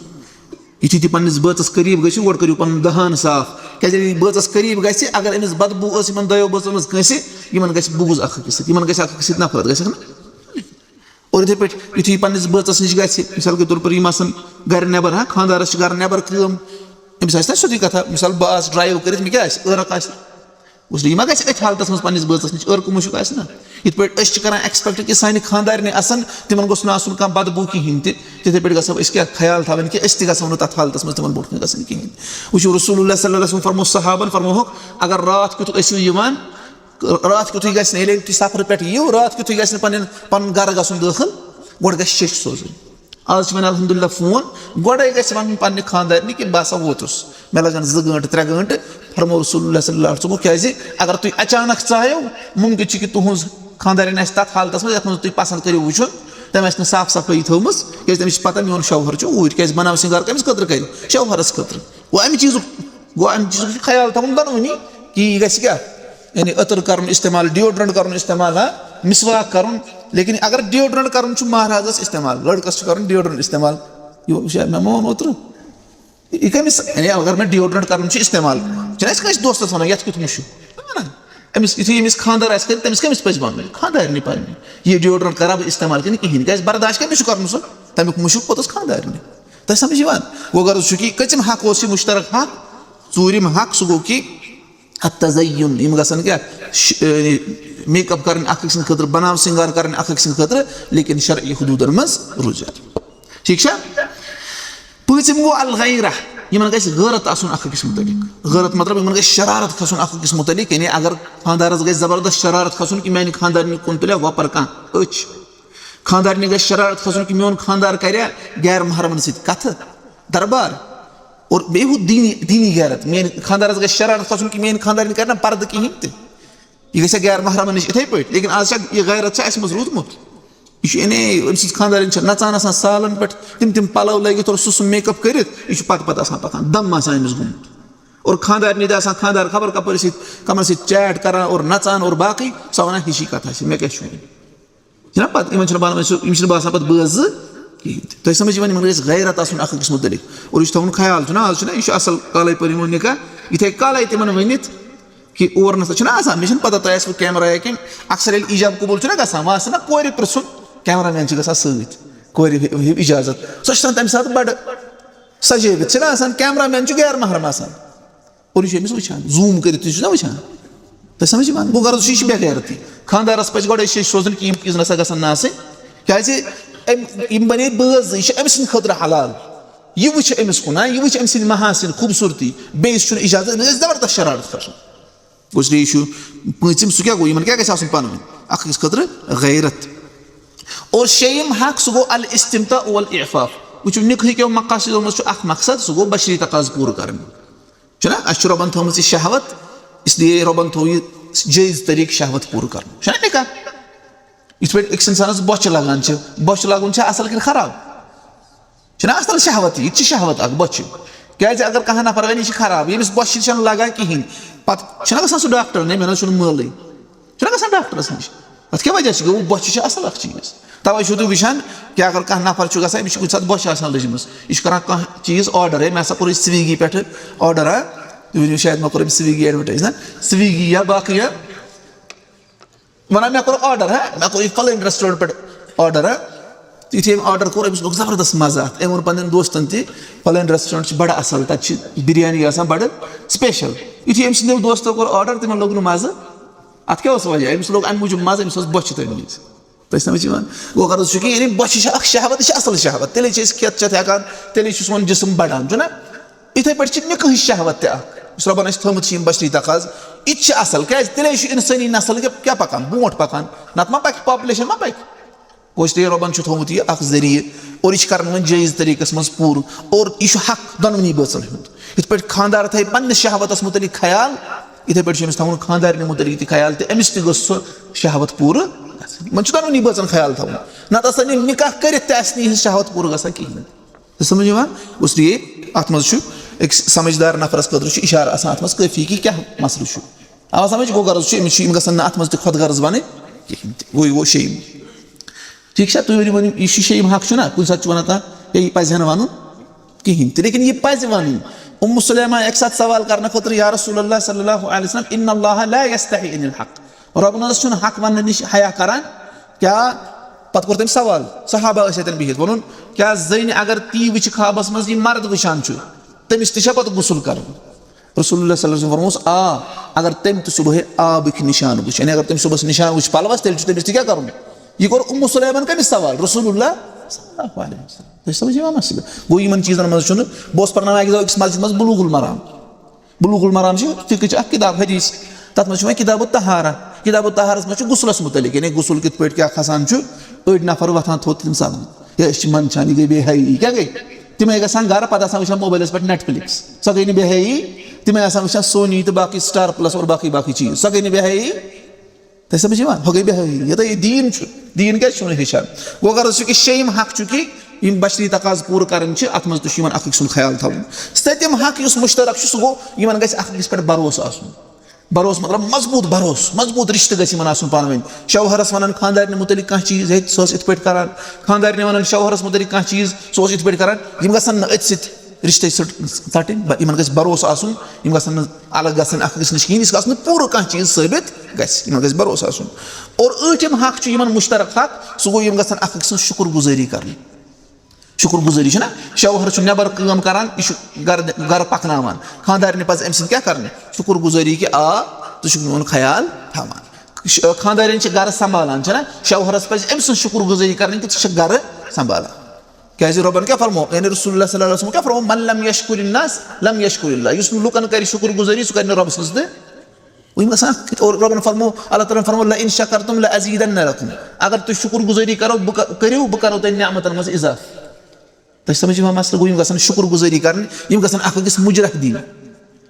یُتھُے تُہۍ پننِس بٲژَس قریٖب گٔژھِو، گۄڈٕ کٔرِو پنُن دہان صاف۔ کیٛازِ ییٚلہِ یہِ بٲژَس قریٖب گژھِ، اگر أمِس بدبو ٲس یِمن دۄیو بٲژَن منٛز کٲنٛسہِ، یِمن گژھِ بُغض اکھ أکِس سۭتۍ، یِمن گژھِ اکھ أکِس سۭتۍ نفرت، گژھِ نہ؟ اور یِتھَے پٲٹھۍ یُتھُے یہِ پنٛنِس بٲژَس نِش گژھِ، مثال کے طور پر یِم آسَن گَرِ نٮ۪بر، ہاں، خانٛدارَس چھِ گَرٕ نٮ۪بر کٲم، أمِس آسہِ نہ سیوٚدُے کَتھا، مثال بہٕ آس ڈرٛایِو کٔرِتھ، مےٚ کیٛاہ آسہِ؟ عٲرَق آسہِ۔ اس لیے یہِ ما گژھِ أتھۍ حالتَس منٛز پنٛنِس بٲژَس نِش؟ عٲرقہٕ مُشُک آسہِ نہ۔ یِتھ پٲٹھۍ أسۍ چھِ کَران ایکسپیکٹ کہِ سانہِ خانٛدارنہِ آسَن، تِمَن گوٚژھ نہٕ آسُن کانٛہہ بدبوٗ کِہیٖنۍ تہِ، تِتھَے پٲٹھۍ گژھو أسۍ کیٛاہ خیال تھاوٕنۍ کہِ أسۍ تہِ گژھو نہٕ تَتھ حالتَس منٛز تِمَن برونٛٹھ کُن گژھٕنۍ کِہیٖنۍ۔ وٕچھِو، رسول اللہ صلی اللہ علیہ وسلم فرموو صحابَن، فرموہُکھ، اگر راتھ کیُتھ ٲسِو یِوان، راتھ کیُتھُے گژھِ نہٕ، ییٚلہِ تُہۍ سفرٕ پٮ۪ٹھ یِیِو، راتھ کیُتھُے گژھِ نہٕ پنٕنٮ۪ن، پنُن گرٕ گژھُن دٲخل، گۄڈٕ گژھِ شیٚچھ سوزٕنۍ۔ آز چھِ وۄنۍ الحمدللہ فون، گۄڈَے گژھِ وَنُن پننہِ خانٛدارنہِ کہِ بہٕ ہسا ووتُس، مےٚ لَگَن زٕ گٲنٛٹہٕ، ترٛےٚ گٲنٛٹہٕ، فرموو رسول اللہ صلی اللہ علیہ وسلم، کیٛازِ اگر تُہۍ اچانک ژایو، مُمکِن چھُ کہِ تُہٕنٛز خانٛدارِنۍ آسہِ تَتھ حالتَس منٛز یَتھ منٛز تُہۍ پسنٛد کٔرِو وٕچھُن، تٔمۍ آسہِ نہٕ صاف صفٲیی تھٲومٕژ، کیٛازِ تٔمِس چھِ پتہ میون شوہر چھُ اوٗرۍ، کیٛازِ بناو سِنٛگار کٔمِس خٲطرٕ کَرِ؟ شوہرَس خٲطرٕ۔ گوٚو اَمہِ چیٖزُک، گوٚو اَمہِ چیٖزُک چھُ خیال تھاوُن دۄنوٕنی کہِ یہِ گژھِ کیٛاہ؟ یعنی عطر کَرُن استعمال، ڈیوڈرنٹ کَرُن استعمال، ہا، مسواک کَرُن۔ لیکن اگر ڈیوڈرنٹ کَرُن چھُ مہرازَس استعمال، لٔڑکَس چھُ کَرُن ڈیوڈرنٹ استعمال۔ یہِ وٕچھ مےٚ ما ووٚن اوترٕ؟ یہِ کٔمِس، یعنی اگر مےٚ ڈیوڈرنٹ کَرُن چھُ استعمال، چھُنہ اَسہِ کٲنٛسہِ دوستَس وَنان، "یَتھ کیُتھ مُشُک؟" نہ، نہ۔ أمِس یُتھُے أمِس خانٛدار آسہِ کٔرِتھ، تٔمِس کٔمِس پَزِ وَنُن؟ خانٛدارنہِ پَننہِ۔ یہِ ڈیوڈرنٹ کَرا بہٕ استعمال کِنہٕ کِہیٖنۍ؟ کیٛازِ برداش کٔمِس چھُ کَرُن سُہ؟ تَمیُک مُشُک پوٚتُس خانٛدارنہِ۔ تۄہہِ سمجھ یِوان؟ گوٚو غرض چھُ کہِ کٔژِم حق اوس یہِ مُشترک حق؟ ژوٗرِم حق، سُہ گوٚو کہِ التزین، یِم گژھن کیٛاہ؟ ش-، یعنی میک اپ کرٕنۍ اکھ أکۍ سٕنٛدِ خٲطرٕ، بناو سِنگار کرٕنۍ اکھ أکۍ سٕنٛدِ خٲطرٕ، لیکن شرعی حدوٗدن منٛز روٗزِتھ۔ ٹھیٖک چھا؟ پٲنٛژِم گوٚو الغیرہ، یِمن گژھِ غٲرت آسُن اکھ أکِس مُتعلق۔ غٲرت مطلب یِمن گژھِ شرارت کھسُن اکھ أکِس مُتعلق، یعنی اگر خانٛدارس گژھِ زبردست شرارت کھسُن کہِ میانہِ خانٛدارنہِ کُن تُلیا وۄپر کانٛہہ أچھ، خانٛدارنہِ گژھِ شرارت کھسُن کہِ میون خانٛدار کریا غیر محرمن سۭتۍ کتھٕ، دربار۔ اور بیٚیہِ ہُہ دیٖنی، دیٖنی غیرت، میٛانہِ خانٛدارَس گژھِ شرارت کھسُن کہِ میٛٲنۍ خانٛدارِنۍ کَرِ نہ پردٕ کِہیٖنۍ تہِ۔ یہِ گژھِ ہا غیر محرمَن نِش یِتھَے پٲٹھۍ، لیکن آز چھا یہِ غیرت چھا اَسہِ منٛز روٗدمُت؟ یہِ چھُ یعنی أمۍ سٕنٛز خانٛدارِنۍ چھےٚ نَژان آسان سالَن پٮ۪ٹھ، تِم تِم پَلَو لٲگِتھ اور سُہ سُہ میک اپ کٔرِتھ، یہِ چھُ پَتہٕ پَتہٕ آسان پَکان، دم آسان أمِس گوٚمُت۔ اور خانٛدارِنہِ تہِ آسان خانٛدار خبر کَپٲرۍ سۭتۍ، کَمَن سۭتۍ چیٹ کَران اور نَژان اور باقٕے، سۄ وَنان ہِشی کَتھا چھِ، مےٚ کیٛاہ چھُ وَنُن؟ چھِنہ پَتہٕ یِمَن چھِنہٕ بَنان، یِم چھِنہٕ باسان پَتہٕ بٲژ زٕ کِہیٖنۍ تہِ۔ تۄہہِ سَمٕجھ یِوان، یِمَن گژھِ غیرت آسُن اَکھ أکِس مُتعلِق۔ اور یہِ چھُ تھاوُن خیال، چھُنہ آز چھُنہ، یہِ چھُ اَصٕل کالَے پٔرِو نِکاح، یِتھَے کالَے تِمَن ؤنِتھ کہِ اور نہ سا چھُنہ آسان، مےٚ چھِنہٕ پَتہ تۄہہِ آسِوٕ کیمرا یا کِنہٕ اَکثر ییٚلہِ ایٖجاب قبوٗل چھُنہ گژھان، وۄنۍ آسان نہ کورِ پِرٛژھُن، کیمرا مین چھِ گژھان سۭتۍ، کورِ ہیٚو اِجازت، سۄ چھِ آسان تَمہِ ساتہٕ بَڑٕ سَجٲوِتھ، چھِنہ آسان، کیمرا مین چھُ غیر محرم آسان۔ اور یہِ چھُ أمِس وٕچھان، زوٗم کٔرِتھ تہِ چھُنہ وٕچھان۔ تۄہہِ سَمٕجھ یِوان؟ گوٚو غرض چھُ، یہِ چھُ بے غیرتی۔ خانٛدارَس پَزِ گۄڈَے شیٚچھ سوزٕنۍ کہِ یِم چیٖز نہ سا گژھن نہٕ آسٕنۍ، کیٛازِ أمۍ، یِم بَنے بٲژ زٕ، یہِ چھِ أمۍ سٕنٛدِ خٲطرٕ حلال۔ یہِ وٕچھِ أمِس کُن، ہا، یہِ وٕچھِ أمۍ سٕنٛدۍ محاسِن، خوٗبصوٗرتی، بیٚیِس چھُنہٕ اِجازت، أمِس گژھِ زبردست شرارت کھسُن۔ گوٚو اس لیے یہِ چھُ پٲنٛژِم، سُہ کیٛاہ گوٚو؟ یِمَن کیٛاہ گژھِ آسُن پانہٕ ؤنۍ؟ اَکھ أکِس خٲطرٕ غیرت۔ اور شیٚیِم حق، سُہ گوٚو الاستمتاع والاعفاف۔ وٕچھِو، نِکٲح کیو مقاصدو منٛز چھُ اکھ مقصد، سُہ گوٚو بشری تقاضہٕ پوٗرٕ کرٕنۍ۔ چھُنہ، اَسہِ چھُ رۄبن تھٲومٕژ یہِ شہوت، اس لیے رۄبن تھوٚو یہِ جٲیز طریٖقہٕ شہوت پوٗرٕ کرُن۔ چھُنہ نِکاح؟ یِتھ پٲٹھۍ أکِس اِنسانَس بۄچھِ لگان چھِ، بۄچھِ لگُن چھا اصل کِنہٕ خراب؟ چھُنہ اصل شہوت یہِ؟ یہِ تہِ چھِ شہوت اکھ، بۄچھِ۔ کیازِ اگر کانٛہہ نفر وَنہِ، یہِ چھِ خراب، ییٚمِس بۄچھِ چھَنہٕ لگان کِہیٖنۍ، پتہٕ چھُنہ گژھان سُہ ڈاکٹر، نہ، مےٚ نہ حظ چھُنہٕ مٲلٕے۔ چھُنہ گژھان ڈاکٹرس نِش؟ اَتھ کیٛاہ وجہ چھُ؟ گوٚو، بۄچھِ چھِ اصل اکھ چیٖز۔ توے چھِو تُہۍ وٕچھان کہِ اگر کانٛہہ نفر چھُ گژھان، أمِس چھِ کُنہِ ساتہٕ بۄچھِ آسان لٔجمٕژ، یہِ چھُ کران کانٛہہ چیٖز order، ہے، مےٚ ہسا کوٚر یہِ Swiggy پٮ۪ٹھٕ order، ہا، تُہۍ ؤنِو شاید مےٚ کوٚر أمۍ Swiggy advertise، نہ، Swiggy یا باقٕے، یا وَنان، مےٚ کوٚر order، ہا، مےٚ کوٚر یہِ فلٲنۍ restaurant پٮ۪ٹھ order، ہا۔ تہٕ یُتھُے أمۍ order کوٚر، أمِس لوٚگ زبردست مَزٕ اَتھ۔ أمۍ ووٚن پنٛنٮ۪ن دوستَن تہِ، فلٲنۍ restaurant چھِ بَڑٕ اَصٕل، تَتہِ چھِ بِریانی آسان بَڑٕ special۔ یُتھُے أمۍ سٕنٛدیو دوستو کوٚر order، تِمَن لوٚگ نہٕ مَزٕ۔ اَتھ کیٛاہ اوس وجہ؟ أمِس لوٚگ اَمہِ موٗجوٗب مَزٕ، أمِس ٲس بۄچھِ تَمہِ وِزِ۔ تۄہہِ سَمٕجھ یِوان؟ گوٚو غرض چھُ کہِ یعنی بۄچھِ چھِ اَکھ شہوت، یہِ چھِ اَصٕل شہوت۔ تیٚلے چھِ أسۍ کھٮ۪تھ چٮ۪تھ ہٮ۪کان، تیٚلے چھُ سون جسم بَڑان، چھُنہ؟ یِتھَے پٲٹھۍ چھِ نِکٲحٕچ شہوت تہِ اَکھ۔ یُس رۄبَن اَسہِ تھٲومٕژ چھِ یِم بشری تقاضہٕ، یہِ تہِ چھِ اَصٕل۔ کیٛازِ؟ تیٚلے چھُ اِنسٲنی نسل کیٛاہ، کیٛاہ پَکان؟ برونٛٹھ پَکان۔ نَتہٕ ما پَکہِ، population ما پَکہِ؟ گوٚو، اس لیے رۄبَن چھُ تھوٚومُت یہِ اَکھ ذٔریعہٕ اور یہِ چھِ کَرناوان جٲیِز طریٖقَس منٛز پوٗرٕ، اور یہِ چھُ حق دۄنوٕنی بٲژَن ہُنٛد۔ یِتھ پٲٹھۍ خانٛدار تھایہِ پنٛنِس شہوتَس مُتعلِق خیال، یِتھَے پٲٹھۍ چھُ أمِس تھاوُن خانٛدارنہِ مُتعلِق تہِ خیال، تہٕ أمِس تہِ گٔژھ سۄ شہوت پوٗرٕ گژھٕنۍ۔ یِمَن چھُ دۄنوٕنی بٲژَن خیال تھاوُن، نَتہٕ آسَن یِم نِکاح کٔرِتھ تہِ آسہِ نہٕ یِہٕنٛز شہوت پوٗرٕ گژھان کِہیٖنۍ۔ چھِ سَمٕجھ یِوان؟ اس لیے اَتھ منٛز چھُ أکِس سَمٕجھدار نفرَس خٲطرٕ چھُ اِشارٕ آسان اَتھ منٛز کٲفی کہِ کیٛاہ مسلہٕ چھُ۔ اَوا سَمٕجھ؟ گوٚو غرض چھُ، أمِس چھِ، یِم گژھن نہٕ اَتھ منٛز تہِ خۄد غرض بَنٕنۍ کِہیٖنۍ تہِ۔ گوٚو، یہِ گوٚو شیٚیِم۔ ٹھیٖک چھا؟ تُہۍ ؤنِو، ؤنِو، یہِ چھُ شیٚیِم حق چھُنہ، کُنہِ ساتہٕ چھُ وَنان کانٛہہ، ہے، یہِ پَزِ ہا نہٕ وَنُن کِہیٖنۍ تہِ، لیکِن یہِ پَزِ وَنُن۔ اُمُ سُلیمان اَکہِ ساتہٕ سوال کَرنہٕ خٲطرٕ، یا رسول اللہ صلی اللہ علیہ وسلم، ان اللہ لا یستحی عن الحق، رۄبَن حظ چھُنہٕ حق وَننہٕ نِش حیا کَران۔ کیٛاہ؟ پَتہٕ کوٚر تٔمۍ سوال، صحابہ ٲسۍ اَتٮ۪ن بِہِتھ، ووٚنُن، کیٛاہ زٔنۍ اگر تی وٕچھِ خوابَس منٛز، یہِ مرد وٕچھان چھُ، تٔمِس تہِ چھا پَتہٕ غسل کَرُن؟ رسول اللہ صلی اللہ علیہ وسلم فرموس، آ، اگر تٔمۍ تہِ صُبحٲے آبٕکۍ نِشان وٕچھ، یعنی اگر تٔمۍ صُبحَس نِشان وٕچھ پَلوَس، تیٚلہِ چھُ تٔمِس تہِ کیٛاہ کَرُن؟ یہِ کوٚر اُمُ سُلیمان کٔمِس سوال؟ رسول اللہ صلی اللہ علیہ وسلم۔ تُہۍ چھِو سَمجھ یِوان مسلہٕ؟ گوٚو، یِمَن چیٖزَن منٛز چھُنہٕ، بہٕ اوسُس پَرناوان اَکہِ دۄہ أکِس مسجد منٛز بلوغ المرام۔ بلوغ المرام چھِ فقہٕچ اکھ کِتاب، حدیث۔ تَتھ منٛز چھُ وۄنۍ کتاب الطہارہ۔ کتاب الطہارس منٛز چھُ غسلس متعلق، یعنی غسل کِتھ پٲٹھۍ کیٛاہ کھسان چھُ۔ أڑۍ نفر وۄتھان تھوٚد تِم ژلان۔ ہے، أسۍ چھِ منٛدچھان، یہِ گٔے بے حیٲیی۔ کیٛاہ گٔے؟ تِمے گژھان گرٕ، پتہٕ آسان وٕچھان موبایلس پٮ۪ٹھ Netflix۔ سۄ گٔے نہٕ بے حیٲیی؟ تِمے آسان وٕچھان Sony تہٕ باقٕے Star Plus اور باقٕے باقٕے چیٖز۔ سۄ گٔے نہٕ بے حیٲیی؟ تۄہہِ سَمجھ یِوان؟ ہۄ گٔے بے حیٲیی۔ یوٚتام یہِ دیٖن چھُ، دیٖن کیٛازِ چھُنہٕ ہیٚچھان؟ گوٚو غرض چھُ کہِ شیٚیِم حق چھُ کہِ یِم بشری تقاضہٕ پوٗرٕ کَرٕنۍ چھِ، اَتھ منٛز تہِ چھُ یِمَن اَکھ أکۍ سُنٛد خیال تھاوُن۔ سٔتِم حق یُس مُشترک چھُ، سُہ گوٚو یِمَن گژھِ اَکھ أکِس پٮ۪ٹھ بھروسہٕ آسُن۔ بھروسہٕ مطلب مضبوٗط بھروسہٕ، مضبوٗط رِشتہٕ گژھِ یِمَن آسُن پانہٕ ؤنۍ۔ شوہرَس وَنان خانٛدارنہِ مُتعلِق کانٛہہ چیٖز، ہے، سُہ اوس یِتھ پٲٹھۍ کَران، خانٛدارنہِ وَنان شوہرَس مُتعلِق کانٛہہ چیٖز، سُہ اوس یِتھ پٲٹھۍ کَران۔ یِم گژھن نہٕ أتھۍ سۭتۍ رِشتَے ژٔٹ-، ژَٹٕنۍ، بہ-، یِمَن گژھِ بھروسہٕ آسُن، یِم گژھن نہٕ الگ گژھٕنۍ اَکھ أکِس نِش کِہیٖنۍ، یہِ گژھِ آسُن پوٗرٕ کانٛہہ چیٖز ثٲبِت گژھِ، یِمَن گژھِ بھروسہٕ آسُن۔ اور ٲٹھِم حق چھُ یِمَن مُشترک حق، سُہ گوٚو یِم گژھن اَکھ أکۍ سٕنٛز شُکُر گُزٲری کَرٕنۍ۔ شُکُر گُزٲری چھِنہ، شوہر چھُ نٮ۪بر کٲم کَران، یہِ چھُ گَرٕ، گَرٕ پَکناوان، خانٛدارنہِ پَزِ أمۍ سٕنٛز کیٛاہ کَرٕنۍ؟ شُکُر گُزٲری کہِ آ، ژٕ چھُکھ میون خیال تھاوان۔ ش-، خانٛدارِنۍ چھِ گَرٕ سنٛبھالان، چھِنہ، شوہرَس پَزِ أمۍ سٕنٛز شُکُر گُزٲری کَرٕنۍ کہِ ژٕ چھَکھ گَرٕ سنٛبھالان۔ کیٛازِ رۄبَن کیٛاہ فرمو؟ یعنی رسول اللہ صلی اللہ علیہ وسلم کیٛاہ فرمو؟ "من لم یشکر الناس لم یشکر اللہ"، یُس نہٕ لُکَن کَرِ شُکُر گُزٲری، سُہ کَرِ نہٕ رۄبہٕ سٕنٛز تہِ۔ وۄنۍ یِم گژھن اَکھ، اور رۄبَن فرمو، اللہ تعالیٰ ہَن فرمو، "لئن شکرتم لازیدنکم"، اگر تُہۍ شُکُر گُزٲری کَرو، بہٕ کَ-، کٔرِو، بہٕ کَرو تۄہہِ نعمتَن منٛز اِضافہٕ۔ تۄہہِ سَمجھ یِوان مسلہٕ؟ گوٚو یِم گژھن شُکُر گُزٲری کَرٕنۍ، یِم گژھن اَکھ أکِس مُجرح دِنۍ۔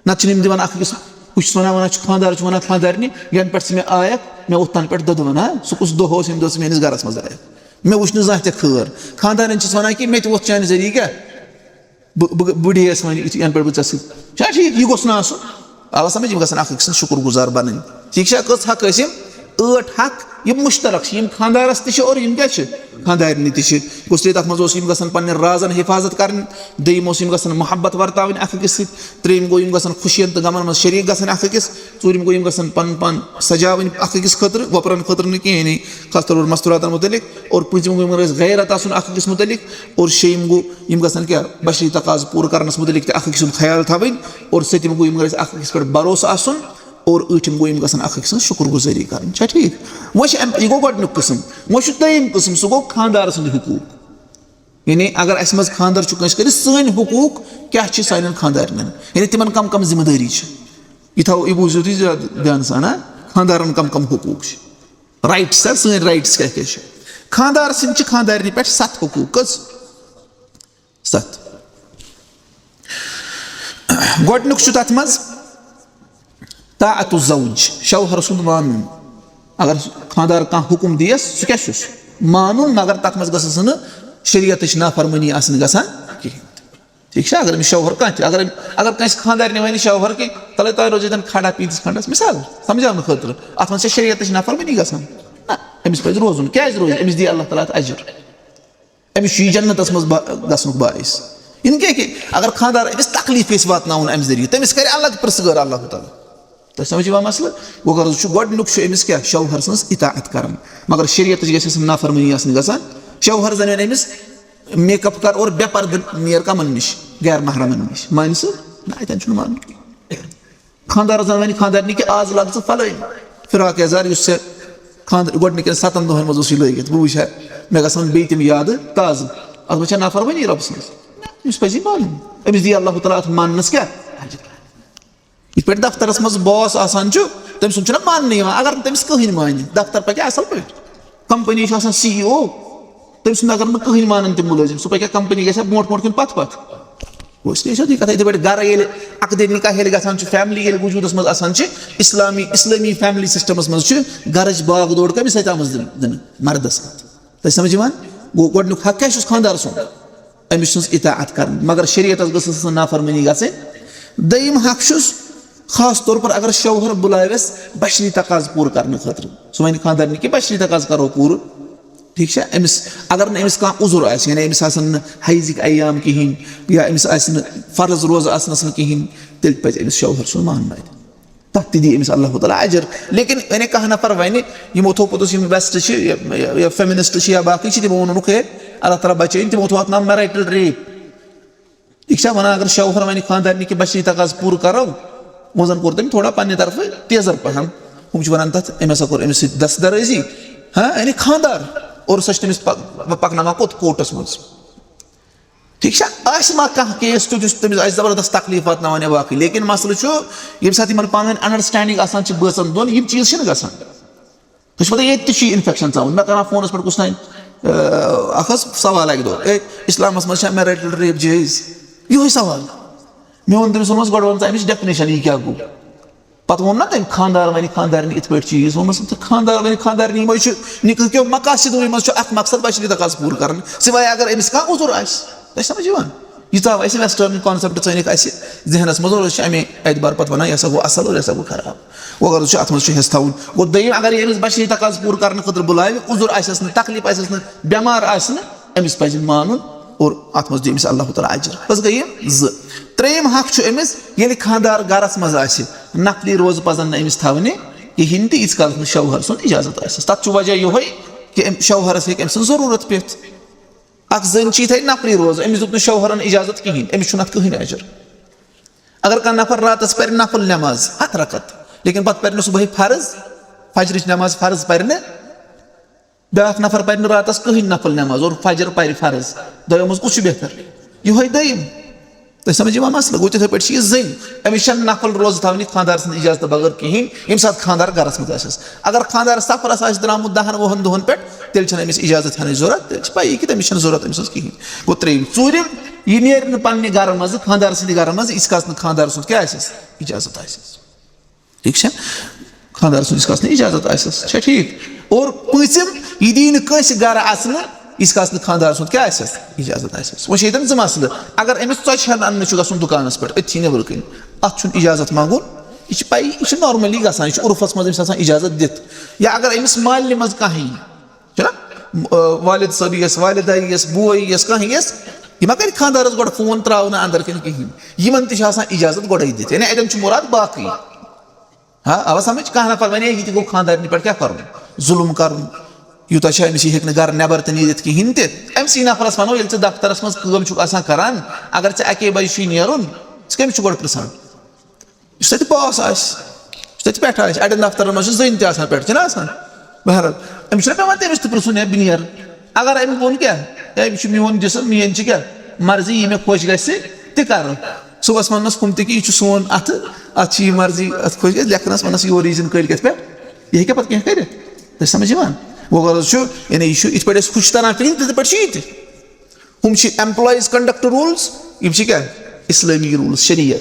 نَتہٕ چھِنہٕ یِم دِوان اَکھ أکِس، ہُہ چھُس وَنان، وَنان چھُ خانٛدار چھُ وَنان خانٛدارنہِ، "یَنہٕ پٮ۪ٹھ ژٕ مےٚ آیَکھ، مےٚ اوٚت تَنہٕ پٮ۪ٹھ دۄدٕ وَنان، سُہ کُس دۄہ اوس ییٚمہِ دۄہ ژٕ میٛٲنِس گَرَس منٛز آیَکھ؟ مےٚ وٕچھ نہٕ زانٛہہ تہِ خٲر۔" خانٛدارِنۍ چھِس وَنان کہِ مےٚ تہِ ووت چانہِ ذٔریعہٕ کیٛاہ؟ بہٕ، بہٕ، بہٕ ڈیس وۄنۍ یِتھ، یَنہٕ پٮ۪ٹھ بہٕ ژےٚ سۭتۍ۔ چھا ٹھیٖک؟ یہِ گوٚژھ نہٕ آسُن۔ اَوا سَمٕجھ، یِم گژھن اَکھ أکۍ سٕنٛز شُکُر گُزار بَنٕنۍ۔ ٹھیٖک چھا؟ کٔژ حق ٲسۍ یِم؟ ٲٹھ حق، یِم مُشترک چھِ، یِم خانٛدارَس تہِ چھِ اور یِم کیٛاہ چھِ؟ خانٛدارنہِ تہِ چھِ۔ کُس تہِ تَتھ منٛز اوس، یِم گژھن پنٛنٮ۪ن رازَن حِفاظت کَرٕنۍ، دوٚیِم اوس، یِم گژھن محبت ورتاوٕنۍ اَکھ أکِس سۭتۍ، ترٛیٚیِم گوٚو، یِم گژھن خوشیَن تہٕ غمَن منٛز شریٖک گژھٕنۍ اَکھ أکِس، ژوٗرِم گوٚو، یِم گژھن پَنُن پان سجاوٕنۍ اَکھ أکِس خٲطرٕ، وۄپرَن خٲطرٕ نہٕ کِہیٖنۍ، خاص طور پٲٹھۍ مستوٗراتَن مُتعلِق، اور پوٗنٛژِم گوٚو، یِمَن گژھِ غیرت آسُن اَکھ أکِس مُتعلِق، اور شیٚیِم گوٚو، یِم گژھن کیٛاہ؟ بشری تقاضہٕ پوٗرٕ کَرنَس مُتعلِق تہِ اَکھ أکۍ سُنٛد خیال تھاوٕنۍ، اور سٔتِم گوٚو، یِم گژھِ اَکھ أکِس پٮ۪ٹھ بھروسہٕ آسُن، اور ٲٹھِم گوٚو، یِم گژھن اَکھ أکۍ سٕنٛز شُکُر گُزٲری کَرٕنۍ۔ چھا ٹھیٖک؟ وۄنۍ چھِ اَمہِ، یہِ گوٚو گۄڈٕنیُک قٕسٕم۔ وۄنۍ چھُ دوٚیِم قٕسٕم، سُہ گوٚو خانٛدارٕ سٕنٛدۍ حقوٗق۔ یعنی اگر اَسہِ منٛز خانٛدر چھُ کٲنٛسہِ کٔرِتھ، سٲنۍ حقوٗق کیٛاہ چھِ سانٮ۪ن خانٛدارنٮ۪ن؟ یعنی تِمَن کَم کَم ذِمہٕ دٲری چھِ؟ یہِ تھاوو، یہِ بوٗزِو تُہۍ زیادٕ دھیانہٕ سان، ہا؟ خانٛدارَن کَم کَم حقوٗق چھِ؟ رایٹٕس، ہا، سٲنۍ رایٹٕس کیٛاہ کیٛاہ چھِ؟ خانٛدار سٕنٛدۍ چھِ خانٛدارنہِ پٮ۪ٹھ ستھ حقوٗق۔ کٔژ؟ ستھ۔ گۄڈٕنیُک چھُ تَتھ منٛز طاعت الزوج، شوہر سُنٛد مانُن۔ اگر خانٛدار کانٛہہ حُکُم دِیَس، سُہ کیٛاہ چھُس؟ مانُن، مگر تَتھ منٛز گٔژھٕس نہٕ شریعتٕچ نافرمٲنی آسٕنۍ گژھان کِہیٖنۍ۔ ٹھیٖک چھا؟ اگر أمِس شوہر کانٛہہ تہِ، اگر أمۍ، اگر کٲنٛسہِ خانٛدارنہِ وَنہِ شوہر کہِ تَلَے تۄہہِ روزِو ییٚتٮ۪ن کھڑا پیٖنٛتِس کھنٛڈَس، مِثال، سَمجھاونہٕ خٲطرٕ، اَتھ منٛز چھےٚ شریعتٕچ نافرمٲنی گژھان؟ نہ، أمِس پَزِ روزُن۔ کیٛازِ روزِ؟ أمِس دِیہِ اللہ تعالیٰ اَتھ اجر۔ أمِس چھُ یہِ جنتس منٛز با-، گژھنُک باعث۔ یِنہٕ کینٛہہ کہِ اگر خانٛدار أمِس تکلیٖف یژھِ واتناوُن اَمہِ ذٔریعہٕ، تٔمِس کرِ الگ پرژھگٲر اللہ تعالیٰ۔ تۄہہِ سمجھ یِوان مسلہٕ؟ وۄنۍ غرض چھُ، گۄڈٕنیُک چھُ أمِس کیٛاہ؟ شوہر سٕنٛز اطاعت کرٕنۍ۔ مگر شریعتس گژھِ آسٕنۍ نافرمٲنی آسٕنۍ گژھان۔ شوہر زن وَنہِ أمِس، "مےٚ کپ کر اور بے پردٕ نیر کمن نِش، غیر محرمن نِش؟" مانہِ سُہ؟ نہ، اتٮ۪ن چھُنہٕ مانُن کینٛہہ۔ خانٛدارس زن ونہِ خانٛدارنہِ کہِ آز لاگ ژٕ فلٲنۍ فراق یزار، یُس ژےٚ خانٛدر گۄڈٕنِکٮ۪ن ستن دۄہن منٛز اوسُے لٲگِتھ، بہٕ وٕچھِ ہا، مےٚ گژھن بیٚیہِ تِم یادٕ تازٕ۔ اتھ منٛز چھےٚ نافرمٲنی رۄبہٕ سٕنٛز؟ أمِس پزِ یہِ مانُن، أمِس دِیہِ اللہ تعالیٰ اتھ ماننس کیٛاہ؟ یِتھ پٲٹھۍ دفترس منٛز باس آسان چھُ، تٔمۍ سُنٛد چھُنہ ماننہٕ یِوان، اگر نہٕ تٔمِس کٕہٕنۍ مانہِ۔ دفتر پکہِ اصل پٲٹھۍ، کمپنی چھِ آسان سی ای او، تٔمۍ سُنٛد اگر نہٕ کٕہٕنۍ مانن تِم مُلٲزِم، سُہ پکہِ ہا کمپنی، گژھِ ہا برونٛٹھ برونٛٹھ کِنہٕ پتھ پتھ؟ گوٚو، اس لیے چھِ یہِ کَتھ یِتھَے پٲٹھۍ گَرٕ ییٚلہِ عقدِ نِکاح ییٚلہِ گژھان چھُ، فیملی ییٚلہِ وجوٗدَس منٛز آسان چھِ، اِسلامی، اِسلٲمی فیملی سِسٹَمَس منٛز چھُ گَرٕچ باغ دورٕ کٔمِس اَتھِ آمٕژ دِنہٕ؟ دِنہٕ؟ مَردَس اَتھِ۔ تۄہہِ سَمٕجھ یِوان؟ گوٚو، گۄڈٕنیُک حق کیٛاہ چھُس خانٛدار سُنٛد؟ أمِس چھُس اطاعت کَرٕنۍ، مگر شریعتَس گٔژھ نہٕ سٕنٛز نافرمٲنی گژھٕنۍ۔ دوٚیِم حق چھُس، خاص طور پر اگر شوہر بُلاوٮ۪س بشری تقاضہٕ پوٗرٕ کرنہٕ خٲطرٕ، سُہ وَنہِ خانٛدارنہِ کہِ بشری تقاضہٕ کرو پوٗرٕ، ٹھیٖک چھا؟ أمِس، اگر نہٕ أمِس کانٛہہ عذر آسہِ، یعنی أمِس آسن نہٕ حیضٕکۍ ایام کِہیٖنۍ، یا أمِس آسہِ نہٕ فرض روزٕ آسنَس نہٕ کِہیٖنۍ، تیٚلہِ پَزِ أمِس شوہر سُنٛد مانُن اَتہِ۔ تَتھ تہِ دی أمِس اللہ تعالیٰ اجر۔ لیکن یعنی کانٛہہ نفر وَنہِ، یِمو تھوٚو پوٚتُس یِم ویسٹ چھِ، یا، یا، یا فیمنسٹ چھِ، یا باقٕے چھِ، تِمو ووٚنُکھ، ہے، اللہ تعالیٰ بچٲیِن، تِمو تھوٚو اَتھ ناو میرائٹل ریپ۔ یہِ چھا وَنان، اگر شوہر وَنہِ خانٛدارنہِ کہِ بشری تقاضہٕ پوٗرٕ کرو، وۄنۍ زَن کوٚر تٔمۍ تھوڑا پننہِ طرفہٕ تیزر پہم۔ ہُم چھِ وَنان تَتھ، أمۍ ہسا کوٚر أمِس سۭتۍ دست درٲزی، ہاں، یعنی خانٛدار، اور سۄ چھِ تٔمِس پک-، پکناوان کوٚت؟ کورٹس منٛز۔ ٹھیٖک چھا؟ آسہِ ما کانٛہہ کیس تیُتھ یُس تٔمِس آسہِ زبردست تکلیٖف واتناوان یا باقٕے، لیکن مسلہٕ چھُ، ییٚمہِ ساتہٕ یِمن پانہٕ ؤنۍ انڈرسٹینڈنگ آسان چھِ بٲژن دۄن، یِم چیٖز چھِنہٕ گژھان۔ تُہۍ چھِو پَتہٕ ییٚتہِ تہِ چھُ یہِ انفیکشن ژَلان۔ مےٚ کران فونَس پٮ۪ٹھ کُس تام، آ، اکھ حظ سوال اَکہِ دۄہ، "اے، اِسلامَس منٛز چھا میرائٹل ریپ جٲیِز؟" یِہوٚے سوال۔ مےٚ ووٚن تٔمِس، ووٚنمَس، "گۄڈٕ وَن ژٕ اَمِچ ڈیفِنیشن، یہِ کیٛاہ گوٚو؟" پَتہٕ ووٚن نہ تٔمۍ، "خانٛدار وَنہِ خانٛدارنہِ یِتھ پٲٹھۍ چیٖز؟" ووٚنمَس، "تہٕ خانٛدار وَنہِ خانٛدارنہِ، یِمَے چھِ نِکہٕ کیو مقاصدوٕے منٛز چھُ اکھ مقصد بشری تقاضہٕ پوٗرٕ کَرُن، سِوایے اگر أمِس کانٛہہ عذر آسہِ۔" تۄہہِ سَمٕجھ یِوان؟ ییٖژاہ اَسہِ ویسٹٲرٕن کانسیپٹ ژٲنِکھ اَسہِ ذہنَس منٛز، اور أسۍ چھِ اَمے اعتبار پَتہٕ وَنان، یہِ ہسا گوٚو اَصٕل اور یہِ ہسا گوٚو خراب۔ وۄنۍ غرض چھُ، اَتھ منٛز چھُ حِصہٕ تھاوُن۔ گوٚو، دوٚیِم، اگر یہِ أمِس بشری تقاضہٕ پوٗرٕ کرنہٕ خٲطرٕ بُلاوِ، عذر آسٮ۪س نہٕ، تکلیٖف آسٮ۪س نہٕ، بٮ۪مار آسہِ نہٕ، أمِس پَزِ مانُن اور اَتھ منٛز دِیہِ أمِس اللہ تعالیٰ اجر۔ بس گٔے یِم زٕ۔ ترٛیٚیِم حق چھُ أمِس، ییٚلہِ خانٛدار گرس منٛز آسہِ، نفلی روزٕ پَزَن نہٕ أمِس تھاونہِ کِہیٖنۍ تہِ، ییٖتِس کالَس نہٕ شوہر سُنٛد اِجازت آسٮ۪س۔ تَتھ چھُ وجہ یِہوٚے کہِ أمۍ، شوہرَس ہیٚکہِ أمۍ سٕنٛز ضروٗرت پٮ۪تھ۔ اکھ زٔنۍ چھِ یِتھے نفری روزان، أمِس دیُت نہٕ شوہرن اجازت کِہینۍ، أمِس چھُنہٕ اتھ کٕہٕنۍ اجر۔ اگر کانٛہہ نفر راتس پرِ نفل نماز ہتھ رکعت، لیکن پتہٕ پرِ نہٕ صبحٲے فرض، فجرٕچ نماز فرض پرِ نہٕ، بیاکھ نفر پرِ نہٕ راتس کٕہٕنۍ نفل نماز اور فجر پرِ فرض، دۄیو منٛز کُس چھُ بہتر؟ یِہوٚے دوٚیِم۔ تۄہہِ سمجھ یِوان مسلہٕ؟ گوٚو تِتھے پٲٹھۍ چھِ یہِ زٔنۍ، أمِس چھَنہٕ نفل روزٕ تھاونہِ خانٛدار سٕنٛدِ اجازتہٕ بغٲر کِہینۍ، ییٚمہِ ساتہٕ خانٛدار گرس منٛز آسٮ۪س۔ اگر خانٛدار سفرس آسہِ درٛامُت دَہَن وُہَن دۄہَن پٮ۪ٹھ، تیٚلہِ چھَنہٕ أمِس اجازت ہٮ۪نٕچ ضوٚرتھ، تیٚلہِ چھِ پَیی کہِ تٔمِس چھَنہٕ ضوٚرتھ أمۍ سٕنٛز کِہینۍ۔ گوٚو ترٛیٚیِم۔ ژوٗرِم، یہِ نیرِ نہٕ پننہِ گرٕ منٛزٕ خانٛدار سٕنٛدِ گرٕ منٛز، ییٖتِس کالَس نہٕ خانٛدار سُنٛد کیٛاہ آسٮ۪س؟ اجازت آسٮ۪س۔ ٹھیٖک چھا؟ خانٛدار سُنٛد ییٖتِس کالَس نہٕ اجازت آسٮ۪س۔ چھا ٹھیٖک؟ اور پٲنٛژِم، یہِ دی نہٕ کٲنٛسہِ گرٕ اَژنہٕ، ییٖتِس کالَس نہٕ خانٛدار سُنٛد کیٛاہ آسٮ۪س؟ اجازت آسٮ۪س۔ وۄنۍ چھِ ییٚتٮ۪ن زٕ مسلہٕ۔ اگر أمِس ژۄچہِ ہَن اَننہٕ چھُ گژھُن دُکانَس پٮ۪ٹھ، أتھی نیٚبرٕ کَنۍ، اَتھ چھُنہٕ اجازت منٛگُن۔ یہِ چھِ پَیی، یہِ چھُ normally گژھان، یہِ چھُ عُرفَس منٛز أمِس آسان اجازت دِتھ۔ یا اگر أمِس مالنہِ منٛز کانٛہہ یی، چھُنہ؟ م-، آ، والد صٲب یِیَس، والدہ یِیَس، بوے یِیَس، کانٛہہ یِیَس، یہِ ما کَرِ خانٛدارَس گۄڈٕ فون ترٛاونہٕ اَندَر کِنہٕ کِہیٖنۍ؟ یِمَن تہِ چھِ آسان اجازت گۄڈَے دِتھ، یعنی اَتٮ۪ن چھُ مُراد باقٕے۔ ہاں، اَوا سَمٕجھ؟ کانٛہہ نفر وَنہِ، "ہے، یہِ تہِ گوٚو خانٛدارنہِ پٮ۪ٹھ کیٛاہ کَرُن؟ ظُلُم کَرُن، یوٗتاہ چھا أمِس، یہِ ہیٚکہِ نہٕ گَرٕ نٮ۪بَر تہِ نیٖرِتھ کِہیٖنۍ تہِ۔" أمۍ سٕے نفرَس وَنو، ییٚلہِ ژٕ دفترَس منٛز کٲم چھُکھ آسان کَران، اگر ژےٚ اَکے بَجہِ چھُے نیرُن، ژٕ کٔمِس چھُکھ گۄڈٕ پِرٛژھان؟ یُس تَتہِ باس آسہِ، یُس تَتہِ پٮ۪ٹھ آسہِ، اَڑٮ۪ن دفترَن منٛز چھِ زٔنۍ تہِ آسان پٮ۪ٹھ، چھِنہ آسان؟ بہرحال، أمِس چھُنہ پٮ۪وان تٔمِس تہِ پِرٛژھُن، "ہے، بہٕ نیرٕ؟" اگر أمۍ ووٚن کیٛاہ، "ہے، یہِ چھُ میون جِسم، میٲنۍ چھِ کیٛاہ مرضی، یہِ مےٚ خۄش گژھِ، تہِ کَرٕ۔" صُبحَس وَننَس ہُم تہِ کہِ، "یہِ چھُ سون اَتھٕ، اَتھ چھِ یہِ مرضی، اَتھ خۄش گژھِ"، لیکھنَس وَنَس یورٕ یی زِن کٲلۍ کٮ۪تھ پٮ۪ٹھ، یہِ ہیٚکیٛاہ پَتہٕ کینٛہہ کٔرِتھ؟ تۄہہِ سَمٕجھ یِوان؟ گوٚو غرض چھُ، یعنی یہِ چھُ یِتھ پٲٹھۍ اَسہِ ہُہ چھُ تَران فِکرِ، تِتھَے پٲٹھۍ چھُ یہِ تہِ۔ ہُم چھِ employees conduct rules، یِم چھِ کیٛاہ؟ اِسلٲمی rules، شریعت۔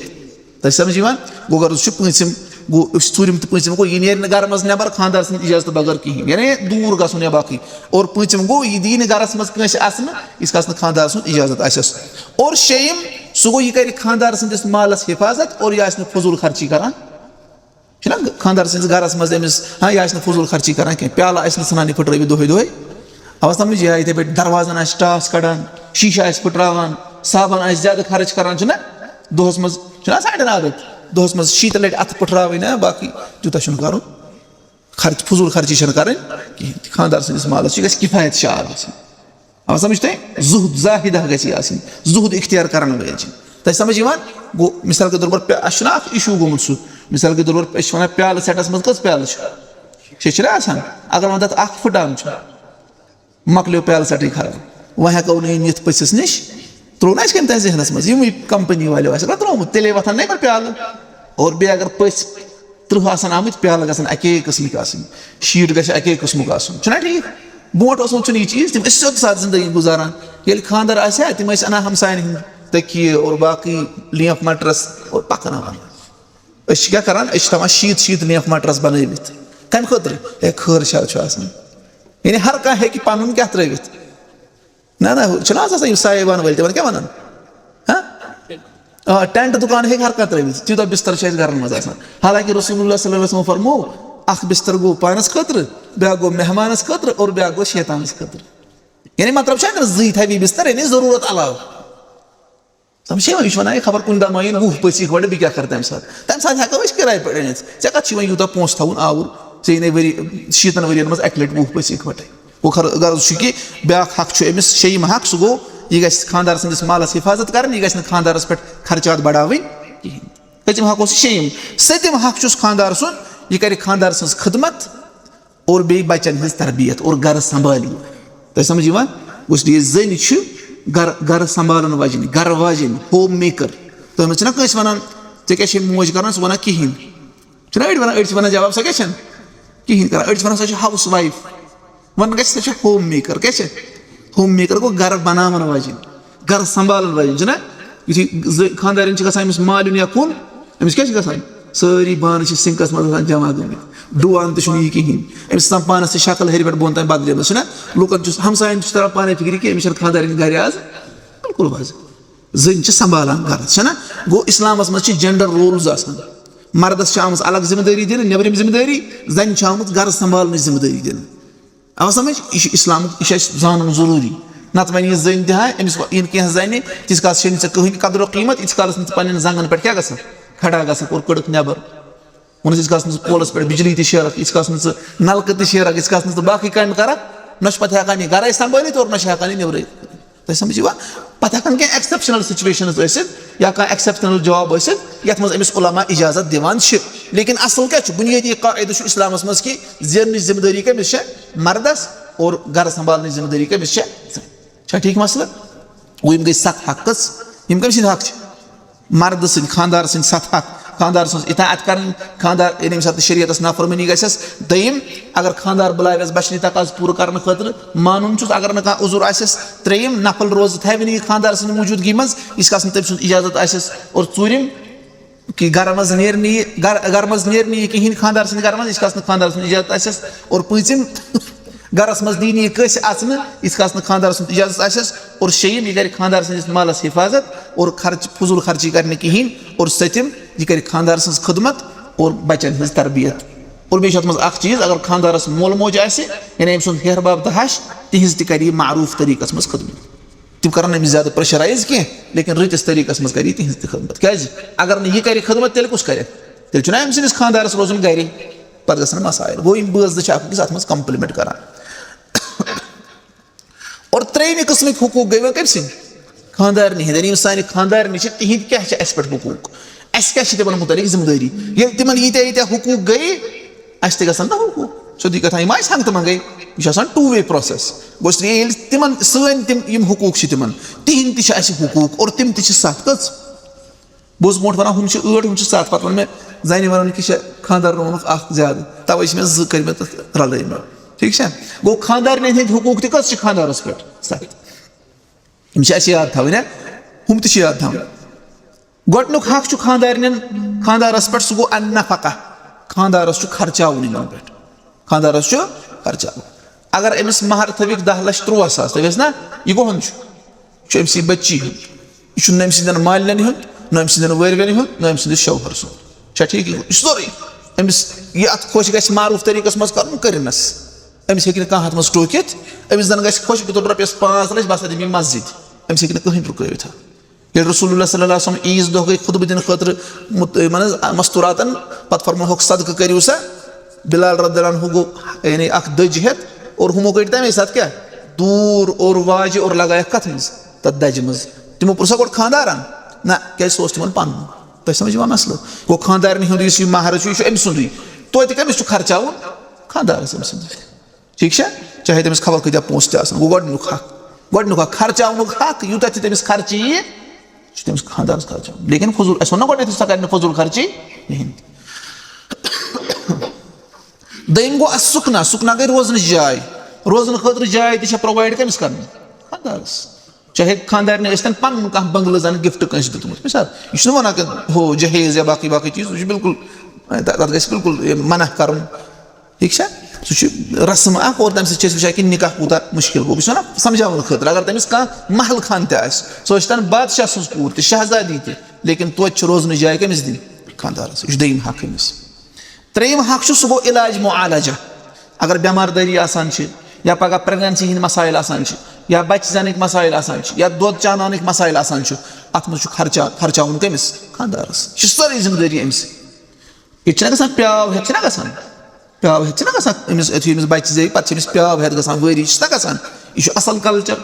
تۄہہِ سَمجھ یِوان؟ گوٚو غرض چھُ پوٗنٛژِم، گوٚو أسۍ ژوٗرِم تہٕ پوٗنٛژِم گوٚو، یہِ نیرِ نہٕ گَرٕ منٛز نٮ۪بَر خانٛدار سٕنٛدِ اِجازتہٕ بغٲر کِہیٖنۍ، یعنی دوٗر گژھُن یا باقٕے۔ اور پوٗنٛژِم گوٚو، یہِ دِیہِ نہٕ گَرَس منٛز کٲنٛسہِ اَژنہٕ، یِتھ کَس نہٕ خانٛدار سُنٛد اِجازت آسٮ۪س۔ اور شیٚیِم، سُہ گوٚو، یہِ کَرِ خانٛدار سٕنٛدِس مالَس حِفاظت اور یہِ آسہِ نہٕ فضوٗل خرچی کَران۔ چھُنہ خانٛدار سٕنٛدِس گَرَس منٛز أمِس، ہاں، یہِ آسہِ نہٕ فضوٗل خرچی کَران کینٛہہ، پیٛالہٕ آسہِ نہٕ ژھٕنان یہِ پھٕٹرٲوِتھ دۄہَے دۄہَے۔ اَوا سَمٕجھ؟ یا یِتھَے پٲٹھۍ دَروازَن آسہِ ٹاس کَڑان، شیٖشہٕ آسہِ پھٕٹراوان، صابَن آسہِ زیادٕ خرٕچ کَران، چھُنہ؟ دۄہَس منٛز چھُنہ آسان اَڑٮ۪ن عادت، دۄہَس منٛز شیٖتَن لَٹہِ اَتھٕ پھٕٹراوٕنۍ، نہ، باقٕے تیوٗتاہ چھُنہٕ کَرُن۔ خرچ، فضوٗل خرچی چھَنہٕ کَرٕنۍ کِہیٖنۍ۔ خانٛدار سٕنٛدِس مالَس چھِ گژھِ کِفایت شعار آسٕنۍ۔ اَوا سَمٕجھ تۄہہِ؟ زُہد، زاہدہ گژھِ یہِ آسٕنۍ، زُہد اختیار کَرَن وٲلۍ چھِ۔ تۄہہِ سَمٕجھ یِوان؟ گوٚو، مِثال کے طور پر پے-، اَسہِ چھُنہ اَکھ issue گوٚمُت سُہ، مِثال کے طور پر أسۍ چھِ وَنان پیٛالہٕ سیٹَس منٛز کٔژ پیٛالہٕ چھِ؟ شےٚ چھِنہ آسان؟ اگر وۄنۍ تَتھ اَکھ پھٕٹان چھُ، مۄکلیو پیٛالہٕ سیٹٕے خراب، وۄنۍ ہٮ۪کو نہٕ یہِ نِتھ پٔژھِس نِش، ترٛوو نہ اَسہِ کٔمۍ تام ذہنَس منٛز، یِمٕے کمپنی والیو آسہِ اگر ترٛوومُت، تیٚلے وۄتھَن نہ یِمَن پیٛالہٕ۔ اور بیٚیہِ اگر پٔژھۍ تٕرٛہ آسَن آمٕتۍ، پیٛالہٕ گژھن اَکے قٕسمٕکۍ آسٕنۍ، شیٖٹ گژھِ اَکے قٕسمُک آسُن، چھُنہ ٹھیٖک؟ برونٛٹھ اوس نہٕ یہِ چیٖز، تِم ٲسۍ سیوٚد سادٕ زندگی گُزاران۔ ییٚلہِ خانٛدر آسہِ ہا، تِم ٲسۍ اَنان ہمساین ہٕنٛدۍ تٔکیہِ اور باقٕے لینٛف مٹرس اور پَکناوان۔ أسۍ چھِ کیٛاہ کران؟ أسۍ چھِ تھاوان شیٖت شیٖت لینٛف مٹرس بنٲوِتھ۔ کَمہِ خٲطرٕ؟ ہے، خٲر شر چھُ آسان۔ یعنی ہر کانٛہہ ہیٚکہِ پَنُن کیٛاہ ترٲوِتھ۔ نہ، نہ، ہُہ چھُنہ آز آسان یِم سایبان وٲلۍ، تِمن کیٛاہ وَنان؟ ہاں؟ آ، ٹینٹ دُکان ہیٚکہِ ہر کانٛہہ ترٲوِتھ، تیوٗتاہ بِستر چھِ اَسہِ گرن منٛز آسان۔ حالانکہ رسول اللہ صلی اللہ علیہ وسلم فرموو، اکھ بِستر گوٚو پانس خٲطرٕ، بیٛاکھ گوٚو مہمانس خٲطرٕ اور بیٛاکھ گوٚو شیطانس خٲطرٕ۔ یعنی مطلب چھُ اگر زٕے تھاوی بِستر، یعنی ضروٗرت علاوٕ۔ تِم چھِ یِوان، یہِ چھُ وَنان، "ہے، خبر کُنہِ دۄہ ما یِن وُہ پٔژھۍ اِکوَٹہٕ، بہٕ کیٛاہ کَرٕ تَمہِ ساتہٕ؟ تَمہِ ساتہٕ ہٮ۪کو أسۍ کِراے پٮ۪ٹھ أنِتھ۔ ژےٚ کَتھ چھُ وۄنۍ یوٗتاہ پونٛسہٕ تھاوُن آوُر؟ ژےٚ یِنَے ؤری، شیٖتَن ؤرِیَن منٛز اَکہِ لَٹہِ وُہ پٔژھۍ اِکوَٹَے۔" گوٚو خر-، غرض چھُ کہِ بیٛاکھ حق چھُ أمِس، شیٚیِم حق، سُہ گوٚو، یہِ گژھِ خانٛدار سٕنٛدِس مالَس حِفاظت کَرٕنۍ، یہِ گژھِ نہٕ خانٛدارَس پٮ۪ٹھ خرچات بَڑاوٕنۍ کِہیٖنۍ۔ پٔتِم حق اوس یہِ شیٚیِم۔ سٔتِم حق چھُس خانٛدار سُنٛد، یہِ کَرِ خانٛدار سٕنٛز خدمت، اور بیٚیہِ بَچَن ہٕنٛز تربیت اور گَرٕ سنبھالِو۔ تۄہہِ سَمٕجھ یِوان؟ گوٚو، یہِ زٔنۍ چھِ گَرٕ، گَرٕ سنبھالَن واجِنۍ، گَرٕ واجِنۍ، ہوم میکر۔ تُہۍ مہ چھِو نہ کٲنٛسہِ وَنان، "ژےٚ کیٛاہ چھے موج کَران؟" سُہ وَنان، "کِہیٖنۍ۔" چھِنہ أڑۍ وَنان، أڑۍ چھِ وَنان جواب، "سۄ کیٛاہ چھَنہٕ کِہیٖنۍ کَران؟" أڑۍ چھِ وَنان، "سۄ چھِ ہاوُس وایِف۔" وَنان گژھِ، "سۄ چھےٚ ہوم میکر۔" کیٛاہ چھےٚ؟ ہوم میکر گوٚو گَرٕ بَناوَن واجِنۍ، گَرٕ سنبھالَن واجِنۍ، چھِنہ؟ یُتھُے زٕ خانٛدارِنۍ چھِ گژھان أمِس مالیُن یا کُن، أمِس کیٛاہ چھِ گژھان؟ سٲری بانہٕ چھِ سِنکَس منٛز آسان جمع گٔمٕتۍ، ڈُوان تہِ چھُنہٕ یہِ کِہیٖنۍ۔ أمِس چھِ آسان پانَس تہِ شکل ہیٚرِ پٮ۪ٹھ بۄن تام بدلیمٕژ، چھِنہ؟ لُکَن چھُ، ہمسایَن تہِ چھُ تَران پانَے فِکرِ کہِ أمِس چھَنہٕ خانٛدارِنۍ گَرِ آز۔ بِلکُل حظ۔ زٔنۍ چھِ سنبھالان گَرٕ، چھَنہ؟ گوٚو، اِسلامَس منٛز چھِ جینڈر رولٕز آسان۔ مردَس چھِ آمٕژ الگ ذمہٕ دٲری دِنہٕ، نیٚبرِم ذمہٕ دٲری، زَنہِ چھِ آمٕژ گَرٕ سنبھالنٕچ ذمہٕ دٲری دِنہٕ۔ آو سمجھ؟ یہِ چھُ اِسلامُک، یہِ چھُ اَسہِ زانُن ضروٗری۔ نتہٕ وَنہِ یہِ زٔنۍ تہِ ہا، أمِس وَ-، یِنہٕ کینٛہہ زَنہِ، تِژھ کالَس چھَنہٕ ژےٚ کٕہٕنۍ قدر و قیٖمت، یِژھ کالَس نہٕ ژٕ پنٛنٮ۪ن زنٛگَن پٮ۪ٹھ کیٛاہ گژھکھ؟ کھڑا گژھکھ اور کٔڑٕکھ نٮ۪بر۔ ووٚنُس، یِژھ کالَس نہٕ ژٕ پولَس پٮ۪ٹھ بجلی تہِ شیرَکھ، یِژھ کالَس نہٕ ژٕ نلکہٕ تہِ شیرَکھ، یِژھ کالَس نہٕ ژٕ باقٕے کامہِ کَرَکھ، نہ چھُ پَتہٕ ہٮ۪کان یہِ گَرَے سنبھٲلِتھ اور نہ چھُ ہٮ۪کان یہِ نٮ۪برٕے۔ تۄہہِ سمجھ یِوان؟ پَتہٕ ہٮ۪کَن کینٛہہ exceptional situations ٲسِتھ یا کانٛہہ exceptional job ٲسِتھ، یَتھ منٛز أمِس علماء اِجازت دِوان چھِ۔ لیکن اصل کیٛاہ چھُ؟ بُنیٲدی قاعدٕ چھُ اِسلامَس منٛز کہِ زیننٕچ ذمہٕ دٲری کٔمِس چھےٚ؟ مردَس۔ اور گَرٕ سنبھالنٕچ ذمہٕ دٲری کٔمِس چھےٚ؟ چھا ٹھیٖک مسلہٕ؟ گوٚو، یِم گٔے ستھ حق۔ کٔژ؟ یِم کٔمۍ سٕنٛدۍ حق چھِ؟ مردٕ سٕنٛدۍ، خانٛدار سٕنٛدۍ ستھ حق۔ خانٛدار سٕنٛز اطاعت کرٕنۍ، خانٛدار، یعنی ییٚمہِ ساتہٕ شریعتس نافرمٲنی گژھٮ۪س۔ دوٚیِم، اگر خانٛدار بُلاوٮ۪س بچنہِ تقاضہٕ پوٗرٕ کرنہٕ خٲطرٕ، مانُن چھُس، اگر نہٕ کانٛہہ عذر آسٮ۪س۔ ترٛیٚیِم، نفل روزٕ تھاوِ نہٕ یہِ خانٛدار سٕنٛدِ موٗجوٗدگی منٛز، یِژھ کالس نہٕ تٔمۍ سُنٛد اجازت آسٮ۪س۔ اور ژوٗرِم، کہِ گرٕ منٛز نیرِ نہٕ یہِ، گرٕ، گرٕ منٛز نیرِ نہٕ یہِ کِہیٖنۍ خانٛدار سٕنٛدِ گرٕ منٛز، یِژھ کالس نہٕ خانٛدار سٕنٛز اجازت آسٮ۪س۔ اور پٲنٛژِم، گرس منٛز دی نہٕ یہِ کٲنٛسہِ اژنہٕ، یِژھ کالس نہٕ خانٛدار سُنٛد اجازت آسٮ۪س۔ اور شیٚیِم، یہِ کرِ خانٛدار سٕنٛدِس مالس حفاظت اور خرچ، فضوٗل خرچی کرِ نہٕ کِہیٖنۍ۔ اور سٔتِم، یہِ کرِ خانٛدار سٕنٛز خدمت اور بچن ہٕنٛز تربیت۔ اور بیٚیہِ چھُ اتھ منٛز اکھ چیٖز، اگر خانٛدارس مول موج آسہِ، یعنی أمۍ سُنٛد ہیہر باب تہٕ ہش، تِہنٛز تہِ کرِ یہِ معروٗف طریٖقس منٛز خدمت۔ تِم کرن أمِس زیادٕ پریشرایز کینٛہہ، لیکن رٕتِس طریٖقس منٛز کرِ یہِ تِہنٛز تہِ خدمت۔ کیازِ؟ اگر نہٕ یہِ کرِ خدمت، تیٚلہِ کُس کرِ؟ تیٚلہِ چھُنہ أمۍ سٕنٛدِس خانٛدارس روزُن گرِ۔ پتہٕ گژھن مسائل۔ گوٚو، یِم بٲژ زٕ چھِ اکھ أکِس اتھ منٛز compliment کران۔ اور ترٛیٚیِمہِ قٕسمٕکۍ حقوٗق گٔے وۄنۍ کٔمۍ سٕنٛدۍ؟ خانٛدارنہِ ہٕنٛدۍ۔ یعنی یِم سانہِ خانٛدارنہِ چھِ، تِہِنٛدۍ کیٛاہ چھِ اَسہِ پٮ۪ٹھ حقوٗق؟ اَسہِ کیٛاہ چھِ تِمن مُتعلِق ذِمہٕ دٲری؟ ییٚلہِ تِمن ییٖتیٛاہ ییٖتیٛاہ حقوٗق گٔے، اَسہِ تہِ گژھن نہ حقوٗق۔ سیوٚدُے کتھا، یِم آسہِ ہنٛگہٕ تہٕ منٛگَے۔ یہِ چھُ آسان two way process۔ گوٚو، اس لیے ییٚلہِ تِمن سٲنۍ تِم یِم حقوٗق چھِ تِمن، تِہِنٛدۍ تہِ چھِ اَسہِ حقوٗق اور تِم تہِ چھِ ستھ۔ کٔژ؟ بہٕ اوسُس برونٛٹھ وَنان، ہُم چھِ ٲٹھ، ہُم چھِ ستھ۔ پَتہٕ ووٚن مےٚ، زَنہِ وَنان کہِ چھےٚ خانٛدار روٚنمُت اَکھ زیادٕ، تَوَے چھِ مےٚ زٕ کٔرمٕتۍ تَتھ رَلٲومٕتۍ۔ ٹھیٖک چھا؟ گوٚو، خانٛدارنٮ۪ن ہٕنٛدۍ حقوٗق تہِ کٔژ چھِ خانٛدارَس پٮ۪ٹھ؟ سَتھ۔ یِم چھِ اَسہِ یاد تھاوٕنۍ، ہا؟ ہُم تہِ چھِ یاد تھاوٕنۍ۔ گۄڈٕنیُک حق چھُ خانٛدارنٮ۪ن، خانٛدارَس پٮ۪ٹھ، سُہ گوٚو النفقہ۔ خانٛدارَس چھُ خرچاوُن یِمَن پٮ۪ٹھ۔ خانٛدارَس چھُ خرچاوُن۔ اگر أمِس مہر تھٲوِکھ دَہ لَچھ تُرٛواہ ساس، تھٲوِس نا؟ یہِ کُہُنٛد چھُ؟ یہِ چھُ أمۍ سٕے بٔچی ہُنٛد۔ یہِ چھُنہٕ نہٕ أمۍ سٕنٛدٮ۪ن مالٮ۪ن ہُنٛد، نہ أمۍ سٕنٛدٮ۪ن وٲرۍوٮ۪ن ہُنٛد، نہ أمۍ سٕنٛدِس شوہر سُنٛد۔ چھا ٹھیٖک؟ یہِ چھُ سورُے أمِس، یہِ اَتھ خۄش گژھِ معروٗف طریٖقَس منٛز کَرُن، کٔرِنَس۔ أمِس ہیٚکہِ نہٕ کانٛہہ اَتھ منٛز ٹوٗکِتھ۔ أمِس زَن گژھِ خۄش، بہٕ تُلہٕ رۄپیَس پانٛژھ لَچھ، بہٕ ہسا دِمہٕ یہِ مسجد۔ أمِس ہیٚکہِ نہٕ کٕہٕنۍ رُکٲوِتھ۔ ییٚلہِ رسول اللہ صلی اللہ علیہ وسلم عیٖذ دۄہ گٔے خطبہٕ دِنہٕ خٲطرٕ مُت-، یِمن حظ مستوٗراتن، پتہٕ فرموہکھ، "صدقہٕ کٔرِو سا۔" بلال رضی اللہ عنہ گوٚو، یعنی، اکھ دٔج ہٮ۪تھ، اور ہُمو کٔڑۍ تَمے ساتہٕ کیٛاہ؟ دوٗر اور واجہِ اور لگایَکھ کَتھ منٛز؟ تَتھ دَجہِ منٛز۔ تِمو پرٛژھ سا گۄڈٕ خانٛدارن؟ نہ، کیٛازِ سُہ اوس تِمن پَنُن۔ تۄہہِ سمجھ یِوان مسلہٕ؟ گوٚو خانٛدارنہِ ہُنٛد یُس یہِ مہر چھُ، یہِ چھُ أمۍ سُنٛدُے۔ توتہِ کٔمِس چھُ خرچاوُن؟ خانٛدارس أمۍ سٕنٛدُے۔ ٹھیٖک چھا؟ چاہے تٔمِس خبر کۭتیٛاہ پونٛسہٕ تہِ آسن، گوٚو گۄڈٕنیُک حق۔ گۄڈٕنیُک حق، خرچاونُک حق، یوٗتاہ تہِ تٔمِس خرچہِ یِیہِ، سُہ چھُ تٔمِس خانٛدارَس خرچاوُن۔ لیکن فضوٗل، اَسہِ ووٚن نہ گۄڈٕنیتھٕے، سۄ کَرِ نہٕ فضوٗل خرچی کِہیٖنۍ تہِ۔ دوٚیِم گوٚو اَسہِ سُکنا۔ سُکنا گٔے روزنٕچ جاے۔ روزنہٕ خٲطرٕ جاے تہِ چھےٚ provide کٔمِس کَرٕنۍ؟ خانٛدارَس۔ چاہے خانٛدارنہِ ٲسۍ تَن پَنُن کانٛہہ بنٛگلہٕ زَن gift کٲنٛسہِ دیُتمُت۔ مِثال، یہِ چھُنہٕ وَنان کہِ ہُہ جہیز یا باقٕے باقٕے چیٖز، سُہ چھُ بِلکُل، تَتھ گژھِ بِلکُل یہِ منع کَرُن۔ ٹھیٖک چھا؟ سُہ چھُ رسم اکھ، اور تَمہِ سۭتۍ چھِ أسۍ وٕچھان کہِ نکاح کوٗتاہ مُشکِل گوٚو۔ بہٕ چھُس وَنان سمجھاونہٕ خٲطرٕ، اگر تٔمِس کانٛہہ محل خان تہِ آسہِ، سُہ ٲسۍ تَن بادشاہ سٕنٛز کوٗر تہِ، شہزادی تہِ، لیکن توتہِ چھِ روزنٕچ جاے کٔمِس دِنۍ؟ خانٛدارَس۔ یہِ چھُ دوٚیِم حق أمِس۔ ترٛیٚیِم حق چھُ، سُہ گوٚو علاج معالجہ۔ اگر بٮ۪مار دٲری آسان چھِ، یا پگاہ pregnancy ہِنٛدۍ مسائل آسان چھِ، یا بَچہِ زٮ۪نٕکۍ مسائل آسان چھِ، یا دۄد چاناونٕکۍ مسائل آسان چھِ، اَتھ منٛز چھُ خرچہ، خرچاوُن کٔمِس؟ خانٛدارَس۔ یہِ چھِ سٲرٕے ذمہٕ دٲری أمِس۔ ییٚتہِ چھِنہ گژھان پیاو ہٮ۪تھ چھِنہ گژھان، پیاو ہٮ۪تھ چھِنہ گژھان أمِس، یُتھُے أمِس بَچہِ زیٚوِ، پَتہٕ چھِ أمِس پیاو ہٮ۪تھ گژھان، وٲری چھِنہ گژھان۔ یہِ چھُ اَصٕل culture۔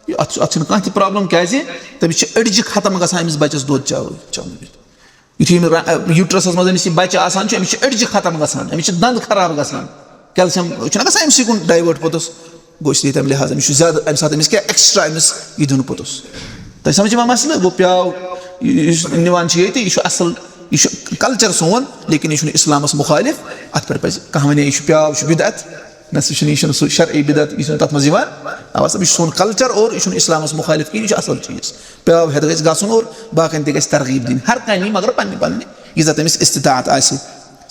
یہِ، اَتھ چھُ، اَتھ چھُنہٕ کانٛہہ تہِ problem، کیٛازِ تٔمِس چھِ أڈجہِ ختم گژھان أمِس بَچَس دۄد چاوٕ-، چاونہٕ وِزِ۔ یُتھُے أمِس را-، uterus منٛز أمِس یہِ بَچہِ آسان چھُ، أمِس چھِ أڈجہِ ختم گژھان، أمِس چھِ دَنٛد خراب گژھان، calcium چھُنہ گژھان أمۍ سٕے کُن divert پوٚتُس۔ گوٚو اس لیے تَمہِ لحاظ أمِس چھُ زیادٕ، اَمہِ ساتہٕ أمِس کیٛاہ extra أمِس یہِ دیُن پوٚتُس۔ تۄہہِ سمجھ یِوان مسلہٕ؟ گوٚو پیاو یُس نِوان چھِ ییٚتہِ، یہِ چھُ اَصٕل، یہِ چھُ culture سون، لیکن یہِ چھُنہٕ اِسلامَس مُخالِف۔ اَتھ پٮ۪ٹھ پَزِ کانٛہہ وَنہِ یہِ چھُ پیاو، یہِ چھُ بدعت، نہ سُہ چھُنہٕ، یہِ چھُنہٕ سُہ شرعی بدعت، یہِ چھُنہٕ تَتھ منٛز یِوان۔ اَوَ سا، یہِ چھُ سون culture اور یہِ چھُنہٕ اِسلامَس مُخالِف کِہیٖنۍ، یہِ چھُ اَصٕل چیٖز۔ پیاو ہٮ۪تھ گژھِ گژھُن اور باقیَن تہِ گژھِ ترغیٖب دِنۍ، ہر کانٛہہ نِیہِ مگر پنٛنہِ پنٛنہِ، ییٖژاہ تٔمِس استطاعت آسہِ۔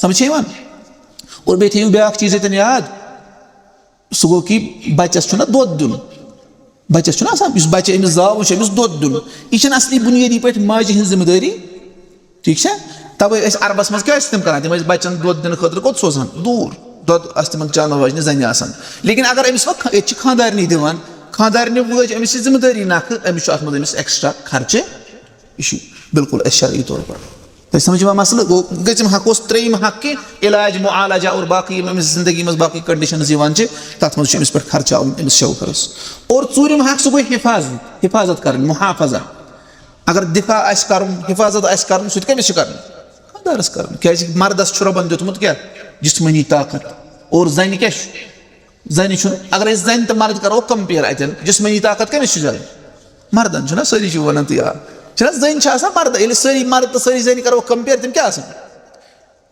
سمجھ چھےٚ یِوان؟ اور بیٚیہِ تھٲیِو بیٛاکھ چیٖز ییٚتٮ۪ن یاد، سُہ گوٚو کہِ بَچَس چھُنہ دۄد دیُن۔ بَچَس چھُنہ آسان، یُس بَچہٕ أمِس زاو، چھُ أمِس دۄد دیُن۔ یہِ چھَنہٕ اَصلی بُنیٲدی پٲٹھۍ ماجہِ ہِنٛز ذمہٕ دٲری۔ ٹھیٖک چھا؟ تَوَے ٲسۍ عربَس منٛز کیٛاہ ٲسۍ تِم کَران؟ تِم ٲسۍ بَچَن دۄد دِنہٕ خٲطرٕ کوٚت سوزان؟ دوٗر۔ دۄد آسہِ تِمَن چاونہٕ واجنہِ زَنہِ آسان۔ لیکن اگر أمِس وۄنۍ خا-، ییٚتہِ چھِ خانٛدارنہِ دِوان، خانٛدارنہِ وٲج أمِس یہِ ذمہٕ دٲری نَکھٕ، أمِس چھُ اَتھ منٛز أمِس extra خرچہٕ۔ یہِ چھُ بِلکُل اَسہِ شرعی طور پر۔ تۄہہِ سمجھ یِوان مسلہٕ؟ گوٚو، گٔژھِم حق اوس ترٛیٚیِم حق کہِ علاج معالجہ اور باقٕے یِم أمِس زندگی منٛز باقٕے conditions یِوان چھِ، تَتھ منٛز چھُ أمِس پٮ۪ٹھ خرچاوُن، أمِس شوہرَس۔ اور ژوٗرِم حق، سُہ گوٚو حفاظت، حفاظت کَرٕنۍ، محافظہ۔ اگر دفاع آسہِ کَرُن، حفاظت آسہِ کَرُن، سُہ تہِ کٔمِس چھُ کَرُن؟ خانٛدارَس کَرُن۔ کیٛازِ کہِ مردَس چھُ رۄبَن دیُتمُت کیٛاہ؟ جسمٲنی طاقت۔ اور زَنہِ کیٛاہ چھُ؟ زَنہِ چھُنہٕ، اگر أسۍ زَنہِ تہٕ مرد کَرو compare اَتٮ۪ن، جسمٲنی طاقت کٔمِس چھُ زیادٕ؟ مردَن چھُنہ، سٲری چھِ وَنان تہِ، آ۔ چھِنہ زٔنۍ چھِ آسان مردَن، ییٚلہِ سٲری مرد تہٕ سٲری زَنہِ کَرو compare، تِم کیٛاہ آسان؟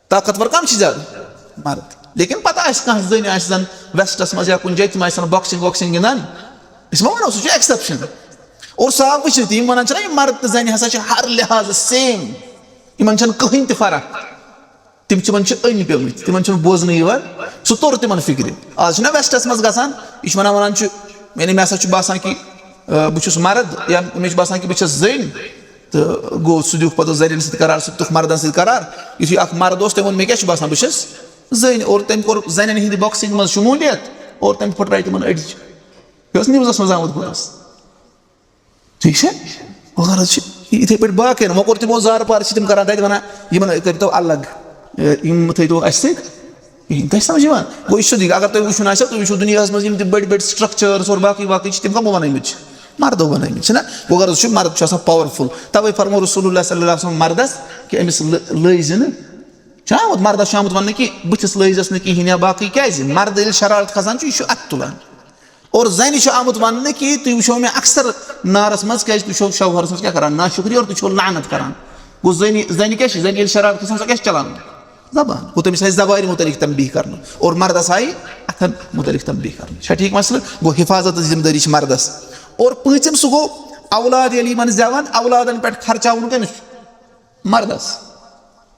طاقتور کَم چھِ زیادٕ؟ مرد۔ لیکن پَتہٕ آسہِ کانٛہہ زٔنۍ آسہِ زَن westس منٛز یا کُنہِ جایہِ، تِم آسہِ زَن boxing وۄکسِنٛگ گِنٛدان، أسۍ ما وَنو سُہ چھُ exception۔ اور صاف وٕچھِو تہِ، یِم وَنان چھِنہ، یِم مرد تہٕ زَنہِ ہسا چھِ ہر لحاظہٕ same، یِمَن چھَنہٕ کٕہٕنۍ تہِ فرق۔ تِم چھِ، تِمن چھِ أنۍ پیمٕتۍ، تِمن چھُنہٕ بوزنہٕ یِوان، سُہ توٚر تِمن فِکرِ۔ آز چھُنہ westس منٛز گژھان، یہِ چھُ وَنان، وَنان چھُ، یعنی مےٚ ہسا چھُ باسان کہِ، آ، بہٕ چھُس مرد، یا مےٚ چھُ باسان کہِ بہٕ چھَس زٔنۍ، تہٕ گوٚو سُہ دیُکھ پَتہٕ زَنٮ۪ن سۭتۍ قرار، سُہ دیُکھ مردن سۭتۍ قرار۔ یُتھُے اکھ مرد اوس، تٔمۍ ووٚن، "مےٚ کیٛاہ چھُ باسان، بہٕ چھَس زٔنۍ"، اور تٔمۍ کوٚر زَنٮ۪ن ہِنٛدِ boxing منٛز شموٗلیت، اور تٔمۍ پھٕٹرایہِ تِمن أڈِج۔ یہِ اوس newsس منٛز آمُت پوٚتُس۔ ٹھیٖک چھا؟ وۄنۍ غرض چھِ یِتھَے پٲٹھۍ باقیَن، وۄنۍ کوٚر تِمو زارٕ پار، چھِ تِم کَران تَتہِ وَنان، یِمَن کٔرۍتو الگ، اے، یِم مہٕ تھٲیِو اَسہِ سۭتۍ کِہیٖنۍ۔ تۄہہِ سَمجھ یِوان؟ گوٚو یہِ چھُ سیوٚدُے، اگر تۄہہِ وٕچھُن آسیو، تُہۍ وٕچھِو دُنیاہَس منٛز یِم تہِ بٔڑۍ بٔڑۍ structures اور باقٕے باقٕے چھِ، تِم کَمو بَنٲومٕتۍ چھِ؟ مردو بَنٲومٕتۍ چھِنہ؟ گوٚو غرض چھُ، مرد چھُ آسان powerful۔ تَوَے فرموو رسول اللہ صلی اللہ علیہ وسلم مردَس کہِ أمِس لٲ-، لٲیزِ نہٕ۔ چھُنہ آمُت، مردَس چھُ آمُت وَننہٕ کہِ بٕتھِس لٲیزٮ۪س نہٕ کِہیٖنۍ یا باقٕے کیٛازِ؟ مردٕ ییٚلہِ شرارت کھسان چھُ، یہِ چھُ اَتھٕ تُلان۔ اور زَنہِ چھُ آمُت وَننہٕ کہِ تُہۍ وٕچھو مےٚ اکثر نارَس منٛز، کیٛازِ تُہۍ چھِو شوہرَس منٛز کیٛاہ کَران؟ ناشُکری، اور تُہۍ چھِو لعنت کَران۔ گوٚو زَنہِ، زَنہِ کیٛاہ چھِ؟ زَنہِ ییٚلہِ شرارت کھَسان، سۄ کیٛاہ چھِ چَلاوان؟ زبان۔ گوٚو تٔمِس آیہِ زبانہِ مُتعلِق تنبیہ کرنہٕ اور مردس آیہِ اتھن مُتعلِق تنبیہ کرنہٕ۔ چھا ٹھیٖک مسلہٕ؟ گوٚو حفاظت ذمہٕ دٲری چھِ مردس۔ اور پٲنٛژِم سُہ گوٚو اولاد ییٚلہِ یِمن زٮ۪وان، اولادن پٮ۪ٹھ خرچاوُن کٔمِس چھُ؟ مردس،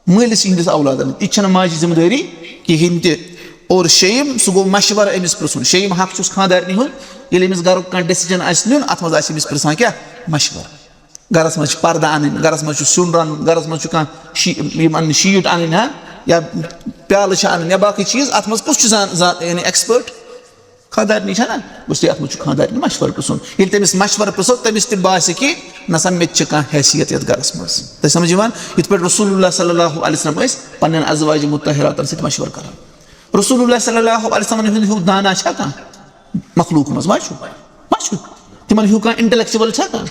مٲلِس یِہنٛدِس اولادن۔ یہِ چھَنہٕ ماجہِ ذمہٕ دٲری کِہیٖنۍ تہِ۔ اور شیٚیِم سُہ گوٚو مشورٕ أمِس پرٛژھُن۔ شیٚیِم حق چھُس خانٛدارنہِ ہُنٛد، ییٚلہِ أمِس گرُک کانٛہہ decision آسہِ نیُن، اتھ منٛز آسہِ أمِس پرٛژھان کیٛاہ؟ مشورٕ۔ گرس منٛز چھِ پردٕ انٕنۍ، گرس منٛز چھُ سیُن رنُن، گرس منٛز چھُ کانٛہہ شی-، یِم انٕنۍ sheet انٕنۍ، ہا، یا پیالہٕ چھِ انٕنۍ یا باقٕے چیٖز، اتھ منٛز کُس چھُ زان-، زان-، یعنی expert؟ خانٛدارنی چھےٚ نا؟ گوٚژھ تُہۍ اتھ منٛز چھُ خانٛدارنہِ مشورٕ پرٛژھُن۔ ییٚلہِ تٔمِس مشورٕ پرٛژھو، تٔمِس تہِ باسہِ کہِ نسا مےٚ تہِ چھِ کانٛہہ حیثیت یتھ گرس منٛز۔ تۄہہِ سمجھ یِوان؟ یِتھ پٲٹھۍ رسول اللہ صلی اللہ علیہ وسلم ٲسۍ پننٮ۪ن ازواج مطہراتن سۭتۍ مشورٕ کران۔ رسول اللہ صلی اللہ علیہ وسلم ہُنٛد ہیوٗ دانا چھا کانٛہہ مخلوق منٛز؟ ما چھُ؟ ما چھُ؟ تِمن ہیوٗ کانٛہہ intellectual چھا کانٛہہ؟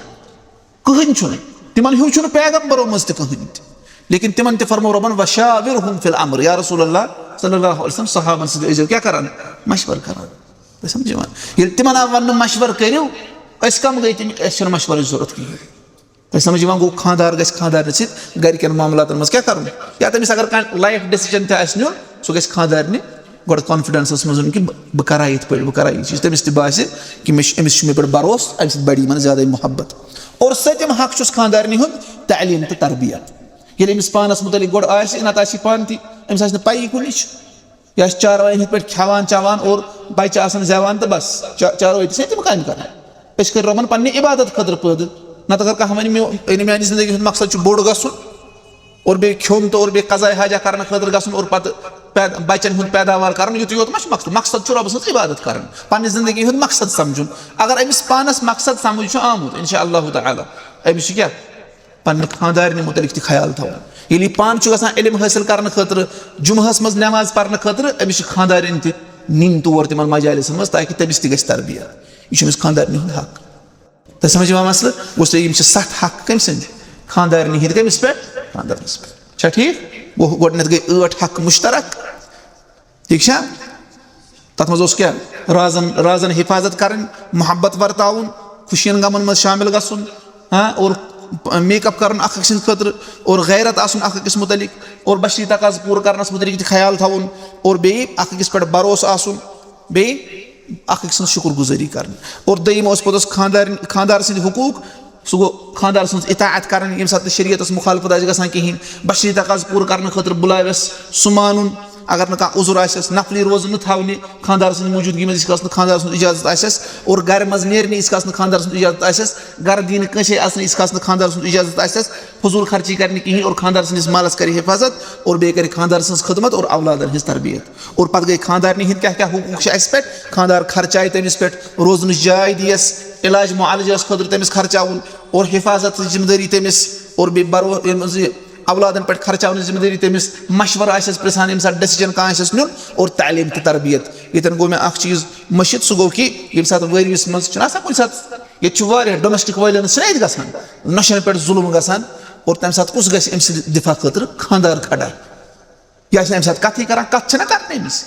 کٕہٕنۍ چھُنہٕ۔ تِمن ہیوٗ چھُنہٕ پیغمبرو منٛز تہِ کٕہٕنۍ تہِ۔ لیکن تِمن تہِ فرمو رۄبن، "وشاورہم فی الامر"۔ یا رسول اللہ صلی اللہ علیہ وسلم، صحابن سۭتۍ ٲسۍزیو کیٛاہ کران؟ مشورٕ کران۔ تُہۍ سمجھ یِوان؟ ییٚلہِ تِمن آو وننہٕ، "مشورٕ کٔرِو"، أسۍ کم گٔے تِم؟ اَسہِ چھُنہٕ مشورٕچ ضروٗرت کِہیٖنۍ۔ تۄہہِ سمجھ یِوان؟ گوٚو، خانٛدار گژھِ خانٛدارنہِ سۭتۍ گرِکٮ۪ن معاملاتن منٛز کیٛاہ کرُن؟ یا تٔمِس اگر کانٛہہ life decision تہِ آسہِ نیُن، سُہ گژھِ خانٛدارنہِ گۄڈٕ confidenceس منٛز وَنُن کہِ بہٕ، بہٕ کَرا یِتھ پٲٹھۍ، بہٕ کَرا یہِ چیٖز۔ تٔمِس تہِ باسہِ کہِ مےٚ چھُ، أمِس چھُ مےٚ پٮ۪ٹھ بھروسہٕ، اَمہِ سۭتۍ بَڑِ یِمَن زیادَے محبت۔ اور سٔتِم حق چھُس خانٛدارنہِ ہُنٛد تعلیٖم تہٕ تربیت۔ ییٚلہِ أمِس پانَس مُتعلِق گۄڈٕ آسہِ، نَتہٕ آسہِ یہِ پانہٕ تہِ، أمِس آسہِ نہٕ پَیی کُنِچ۔ یہِ آسہِ چاروایَن ہِنٛدۍ پٲٹھۍ کھٮ۪وان چٮ۪وان اور بَچہِ آسان زٮ۪وان تہٕ بَس، چا-، چاروٲے تہِ چھِ تِم کامہِ کَران۔ أسۍ کٔرۍ رۄبَن پنٛنہِ عبادت خٲطرٕ پٲدٕ۔ نَتہٕ اگر کانٛہہ وَنہِ، مےٚ، یعنی میٛانہِ زِندگی ہُنٛد مقصد چھُ بوٚڑ گژھُن، اور بیٚیہِ کھیوٚن تہٕ اور بیٚیہِ قضاء حاجہ کرنہٕ خٲطرٕ گژھُن اور پتہٕ پید-، بچن ہُنٛد پیداوار کرُن، یُتُے یوت ما چھُ مقصد؟ مقصد چھُ رۄبہٕ سٕنٛز عبادت کرٕنۍ، پننہِ زندگی ہُنٛد مقصد سمجھُن۔ اگر أمِس پانس مقصد سمجھ چھُ آمُت، انشاء اللہ تعالیٰ، أمِس چھُ کیٛاہ؟ پننہِ خانٛدارنہِ مُتعلق تہِ خیال تھاوُن۔ ییٚلہِ یہِ پانہٕ چھُ گژھان علم حٲصِل کرنہٕ خٲطرٕ، جمعہس منٛز نٮ۪ماز پرنہٕ خٲطرٕ، أمِس چھِ خانٛدارِنۍ تہِ نِنۍ تور تِمن مجالسن منٛز، تاکہِ تٔمِس تہِ گژھِ تربیت۔ یہِ چھُ أمِس خانٛدارنہِ ہُنٛد حق۔ تۄہہِ سمجھ یِوان مسلہٕ؟ گوٚو سا، یِم چھِ ستھ حق کٔمۍ سٕنٛدۍ؟ خانٛدارنہِ ہِنٛدۍ۔ کٔمِس پٮ۪ٹھ؟ خانٛدارنس پٮ۪ٹھ۔ چھا ٹھیٖک؟ گوٚو، گۄڈٕنٮ۪تھ گٔے ٲٹھ حق مشترک۔ ٹھیٖک چھا؟ تتھ منٛز اوس کیٛاہ؟ رازن، رازن حفاظت کرٕنۍ، محبت ورتاوُن، خوشین غمن منٛز شامل گژھُن، ہاں، اور make up کرُن اکھ أکۍ سٕنٛدِ خٲطرٕ، اور غیرت آسُن اکھ أکِس مُتعلق، اور بشری تقاضہٕ پوٗرٕ کرنس مُتعلق تہِ خیال تھاوُن، اور بیٚیہِ اکھ أکِس پٮ۪ٹھ بھروسہٕ آسُن، بیٚیہِ اکھ أکۍ سٕنٛز شُکُر گُزٲری کرٕنۍ۔ اور دوٚیِم اوس پوٚتُس خانٛدارِنۍ، خانٛدار سٕنٛدۍ حقوٗق۔ سُہ گوٚو خانٛدار سٕنٛز اطاعت کرٕنۍ، ییٚمہِ ساتہٕ نہٕ شریعتس مُخالفت آسہِ گژھان کِہیٖنۍ، بشری تقاضہٕ پوٗرٕ کرنہٕ خٲطرٕ بُلاوٮ۪س، سُہ مانُن۔ اگر نہٕ کانٛہہ عذر آسٮ۪س، نفلی روزٕ نہٕ تھاونہِ خانٛدار سٕنٛزِ موٗجوٗدگی منٛز، ییٖتِس کالس نہٕ خانٛدار سُنٛد اجازت آسٮ۪س، اور گرِ منٛز نیرنہِ، ییٖتِس کالس نہٕ خانٛدار سُنٛد اجازت آسٮ۪س، گرٕ دِنہِ کٲنٛسے اژنہِ، ییٖتِس کالس نہٕ خانٛدار سُنٛد اجازت آسٮ۪س، فضوٗل خرچی کرنہِ کِہیٖنۍ، اور خانٛدار سٕنٛدِس مالس کرِ حفاظت، اور بیٚیہِ کرِ خانٛدار سٕنٛز خدمت اور اولادن ہٕنٛز تربیت۔ اور پتہٕ گٔے خانٛدارنہِ ہٕنٛدۍ کیٛاہ کیٛاہ حقوٗق چھِ اَسہِ پٮ۪ٹھ؟ خانٛدار خرچایہِ تٔمِس پٮ۪ٹھ، روزنٕچ جاے دِیَس، علاج معالجس خٲطرٕ تٔمِس خرچاوُن، اور حفاظتٕچ ذمہٕ دٲری تٔمِس، اور بیٚیہِ بَرو-، ییٚمہِ منٛز یہِ اولادن پٮ۪ٹھ خرچاونٕچ ذمہٕ دٲری تٔمِس، مشورٕ آسٮ۪س پرٛژھان، ییٚمہِ ساتہٕ decision کانٛہہ آسٮ۪س نیُن، اور تعلیٖم تہٕ تربیت۔ ییٚتٮ۪ن گوٚو مےٚ اکھ چیٖز مٔشِتھ، سُہ گوٚو کہِ ییٚمہِ ساتہٕ ؤرۍ یَس منٛز چھُنہٕ آسان کُنہِ ساتہٕ، ییٚتہِ چھُ واریاہ domestic violence چھُنہ ییٚتہِ گژھان، نۄشَن پٮ۪ٹھ ظُلم گژھان، اور تَمہِ ساتہٕ کُس گژھِ أمۍ سٕنٛدِ دِفاع خٲطرٕ؟ خانٛدار کھڑا۔ یہِ آسہِ نہٕ اَمہِ ساتہٕ کَتھٕے کران، کَتھ چھَنہ کَرٕنۍ أمِس۔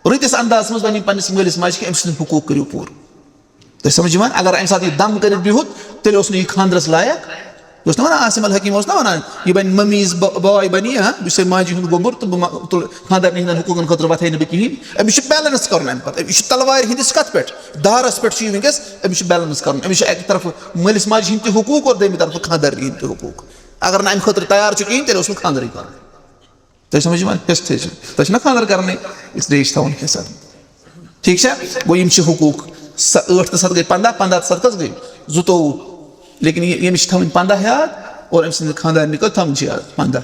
رٕتِس اندازس منٛز وَنہِ پنٛنِس مٲلِس ماجہِ کہِ أمۍ سٕنٛدۍ حقوٗق کٔرِو پوٗرٕ۔ تۄہہِ سمجھ یِوان؟ اگر اَمہِ ساتہٕ یہِ دم کٔرِتھ بِہُت، تیٚلہِ اوس نہٕ یہِ خانٛدرس لایق۔ یہِ اوس نہ وَنان، عاصم الحکیم اوس نہ وَنان، یہِ بَنہِ مٔمیٖز ب-، boy بَنہِ یہِ، ہاں، بہٕ چھُسے ماجہِ ہُنٛد گوٚمُت تہٕ بہٕ ما-، تُل خانٛدارنہِ ہِنٛدٮ۪ن حقوٗقن خٲطرٕ وۄتھَے نہٕ بہٕ کِہیٖنۍ۔ أمِس چھُ balance کَرُن اَمہِ پَتہٕ۔ یہِ چھُ تلوارِ ہِنٛدِس کَتھ پٮ۪ٹھ؟ دارَس پٮ۪ٹھ چھُ یہِ وٕنۍکٮ۪س۔ أمِس چھُ balance کَرُن۔ أمِس چھُ اَکہِ طرفہٕ مٲلِس ماجہِ ہِنٛدۍ تہِ حقوٗق اور دوٚیمہِ طرفہٕ خانٛدارنہِ ہِنٛدۍ تہِ حقوٗق۔ اگر نہٕ اَمہِ خٲطرٕ تیار چھُ کِہیٖنۍ، تیٚلہِ اوس نہٕ خانٛدرٕے کَرُن۔ تۄہہِ سمجھ یِوان؟ حصہٕ تھٲیزیو۔ تۄہہِ چھُنہ خانٛدر کرنٕے، اس لیے چھِ تھاوُن حصہٕ۔ ٹھیٖک چھا؟ گوٚو یِم چھِ حقوٗق۔ سَ-، ٲٹھ تہٕ سَتھ گٔے پنٛداہ، پنٛداہ تہٕ سَتھ کٔژ گٔے؟ زٕتووُہ۔ لیکن یہِ، ییٚمِس چھِ تھاوٕنۍ پنٛداہ یاد اور أمۍ سٕنٛدِ خانٛدارنہِ کٔژ تھاوٕنۍ چھِ یاد؟ پنٛداہ۔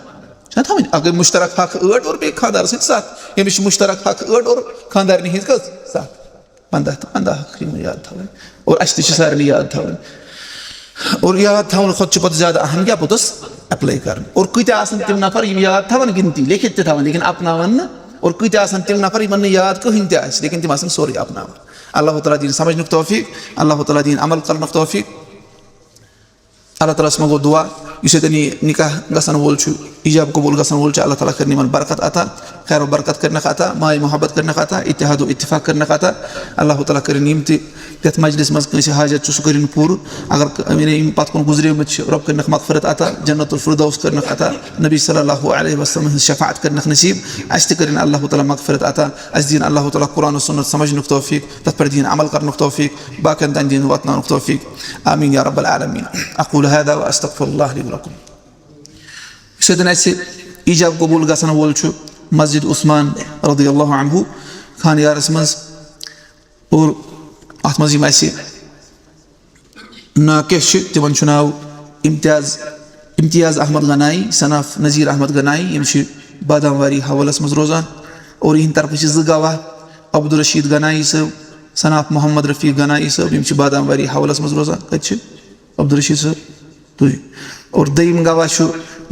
چھِنہ تھاوٕنۍ؟ اَکھ گٔے مُشترک حق ٲٹھ اور بیٚیہِ خانٛدار سٕنٛدۍ سَتھ۔ ییٚمِس چھِ مُشترک حق ٲٹھ اور خانٛدارنہِ ہِنٛدۍ کٔژ؟ سَتھ۔ پنٛداہ تہٕ پنٛداہ حق چھِ یِمن یاد تھاوٕنۍ۔ اور اَسہِ تہِ چھِ سارنٕے یاد تھاوٕنۍ۔ اور یاد تھاوُن کھۄتہٕ چھُ پَتہٕ زیادٕ اہم کیٛاہ پوٚتُس؟ Apply کَرُن۔ اور کۭتیٛاہ آسَن تِم نفر یِم یاد تھاوَن گِنتی، لیکھِتھ تہِ تھاوَن، لیکن اپناوَن نہٕ۔ اور کۭتیٛاہ آسَن تِم نفر یِمَن نہٕ یاد کٕہٕنۍ تہِ آسہِ، لیکن تِم آسَن سورُے اپناوان۔ اللہ تعالیٰ دِیِن سمجھنُک توفیق، اللہ تعالیٰ دِیِن عمل کرنُک توفیق۔ اللہ تعالیٰ ہَس منٛز گوٚو دُعا، یُس ییٚتٮ۪ن یہِ نکاح گژھن وول چھُ، ایجاب قبول گژھن وول چھُ، اللہ تعالیٰ کٔرِنۍ یِمن برکت عطا، خیر و برکت کٔرِنَکھ عطا، ماے محبت کٔرِنَکھ عطا، اتحاد و اتفاق کٔرِنَکھ عطا۔ اللہ تعالیٰ کٔرِنۍ یِم تہِ یتھ مجلس منٛز کٲنٛسہِ حاجت چھُ، سُہ کٔرِن پوٗرٕ۔ اگر ک-، یعنی یِم پتھ کُن گُزریمٕتۍ چھِ، رۄب کٔرِنَکھ مغفرت عطا، جنت الفردوس کٔرِنَکھ عطا، نبی صلی اللہ علیہ وسلم ہٕنٛز شفاعت کٔرِنَکھ نصیب، اَسہِ تہِ کٔرِن اللہ تعالیٰ مغفرت عطا، اَسہِ دِیِن اللہ تعالیٰ قرآن و سنت سمجھنُک توفیق، تَتھ پٮ۪ٹھ دِیِن عمل کرنُک توفیق، باقین تام دِیِن واتناونُک توفیق۔ آمین یا رب العالمین۔ اقول هذا واستغفر الله لي ولكم۔ یُس ییٚتٮ۪ن اَسہِ ایجاب قبول گژھن وول چھُ مسجد عثمان رضی اللہ عنہ خانیارس منٛز، اور اتھ منٛز یِم اسہِ ناقص چھِ، تِمن چھُ ناو امتیاز، امتیاز احمد غنایی، son of نذیر احمد غنایی۔ یِم چھِ بادام واری حولس منٛز روزان، اور یِہنٛدِ طرفہٕ چھِ زٕ گواہ، عبدالرشید غنایی صٲب، son of محمد رفیق غنایی صٲب۔ یِم چھِ بادام واری حولس منٛز روزان۔ کتہِ چھِ عبدالرشید صٲب؟ تُہۍ۔ اور دوٚیِم گواہ چھُ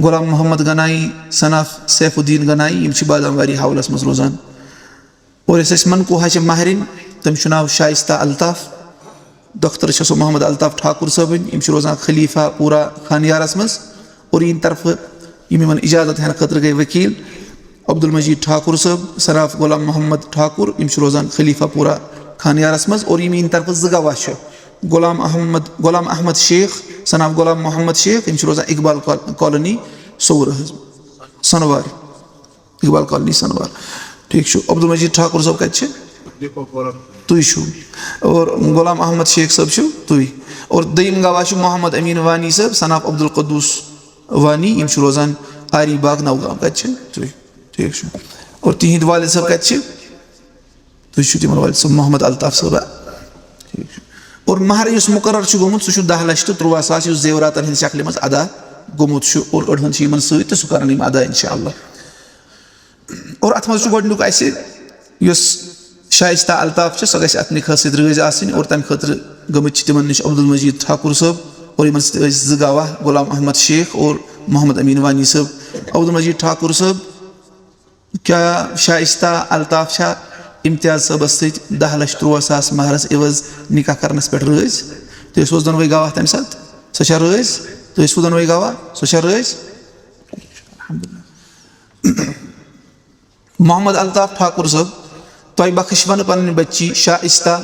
Ghulam Mohammad Ghanai, son of Saifuddin Ghanai. یِم چھِ بادام واری حولس منٛز روزان۔ اور یۄس اَسہِ منقوحہ چھِ ماہرِنۍ، تٔمِس چھُ ناو شائستہ الطاف۔ دختر چھےٚ سۄ محمد الطاف ٹھاکر صٲبٕنۍ۔ یِم چھِ روزان خلیفہ پورہ خانیارس منٛز۔ اور یِہنٛدِ طرفہٕ یِم یِمن اجازت ہٮ۪نہٕ خٲطرٕ گٔے وکیل عبدالمجید ٹھاکر صٲب، son of غلام محمد ٹھاکر۔ یِم چھِ روزان خلیفہ پورہ خانیارس منٛز۔ اور یِم یِہنٛدِ طرفہٕ زٕ گواہ چھِ، غلام احمد، غلام احمد شیخ، son of غلام محمد شیخ۔ یِم چھِ روزان اقبال کال-، کالونی سوٗرٕ حظ، سنوار۔ اقبال کالونی سنوار۔ ٹھیک چھُ۔ عبدالمجید ٹھاکر صٲب کتہِ چھِ؟ تُہۍ چھِو۔ اور غلام احمد شیخ صٲب چھِو تُہۍ۔ اور دوٚیِم گواہ چھُ محمد امین وانی صٲب، son of عبدالقدوس وانی۔ یِم چھِ روزان آری باغ نوگام۔ کتہِ چھِ؟ تُہۍ۔ ٹھیک چھُ۔ اور تِہنٛدۍ والد صٲب کتہِ چھِ؟ تُہۍ چھِو تِمن والد صٲب محمد الطاف صٲبہ۔ ٹھیک چھُ۔ اور مہر یُس مقرر چھُ گوٚمُت، سُہ چھُ دَہ لَچھ تہٕ تُرٛواہ ساس، یُس زیوراتن ہٕنٛدِ شکلہِ منٛز ادا گوٚمُت چھُ، اور أڑہَن چھِ یِمن سۭتۍ تہٕ سُہ کرن یِم ادا انشاءاللہ۔ اور اتھ منٛز چھُ گۄڈٕنیُک اسہِ یۄس شائستہ الطاف چھِ، سۄ گژھِ اتھ نکاحس سۭتۍ رٲضۍ آسٕنۍ، اور تمہِ خٲطرٕ گٔمٕتۍ چھِ تِمن نِش عبدالمجید ٹھاکر صٲب، اور یِمن سۭتۍ ٲسۍ زٕ گواہ، غلام احمد شیخ اور محمد امین وانی صٲب۔ عبدالمجید ٹھاکر صٲب، کیٛاہ شائستہ الطاف چھا امتیاز صٲبس سۭتۍ دَہ لَچھ تُرٛواہ ساس مہرس عوض نکاح کرنس پٮ۪ٹھ رٲضۍ؟ تُہۍ ٲسوٕ دۄنوَے گواہ تمہِ ساتہٕ؟ سۄ چھا رٲضۍ؟ تُہۍ ٲسوٕ دۄنوَے گواہ؟ سۄ چھا رٲضۍ؟ الحمدللہ۔ محمد الطاف ٹھاکر صٲب، تۄہہِ بخشون پنٕنۍ بچی شائستہ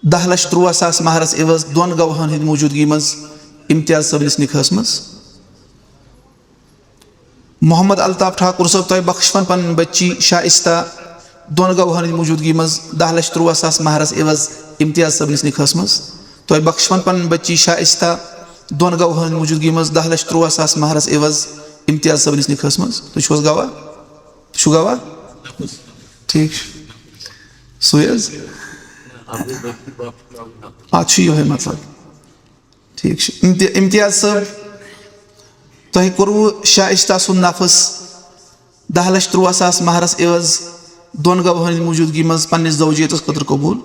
دَہ لَچھ تُرٛواہ ساس مہرس عوض دۄن گواہن ہٕنٛدِ موجودگی منٛز امتیاز صٲبنِس نکاحس منٛز۔ محمد الطاف ٹھاکر صٲب، تۄہہِ بخشون پنٕنۍ بچی شائستہ دۄن گواہن ہٕنٛدِ موجودگی منٛز دَہ لَچھ تُرٛواہ ساس مہرس عوض امتیاز صٲبنِس نکاحس منٛز۔ تۄہہِ بخشون پنٕنۍ بچی شائستہ دۄن گواہن ہٕنٛدِ موجودگی منٛز دَہ لَچھ تُرٛواہ ساس مہرس عوض امتیاز صٲبنِس نکاحس منٛز۔ تُہۍ چھِو حظ گواہ؟ تُہۍ چھِو گواہ؟ ٹھیک چھُ۔ سُے حظ۔ اتھ چھُ یِہوٚے مطلب۔ ٹھیک چھُ۔ امتِ-، امتیاز صٲب، تۄہہِ کوٚروٕ شائستہ سُنٛد نفس دَہ لَچھ تُرٛواہ ساس مہرس عوض دۄن گواہن ہٕنٛدِ موجودگی منٛز پننِس زوجیتس خٲطرٕ قبول؟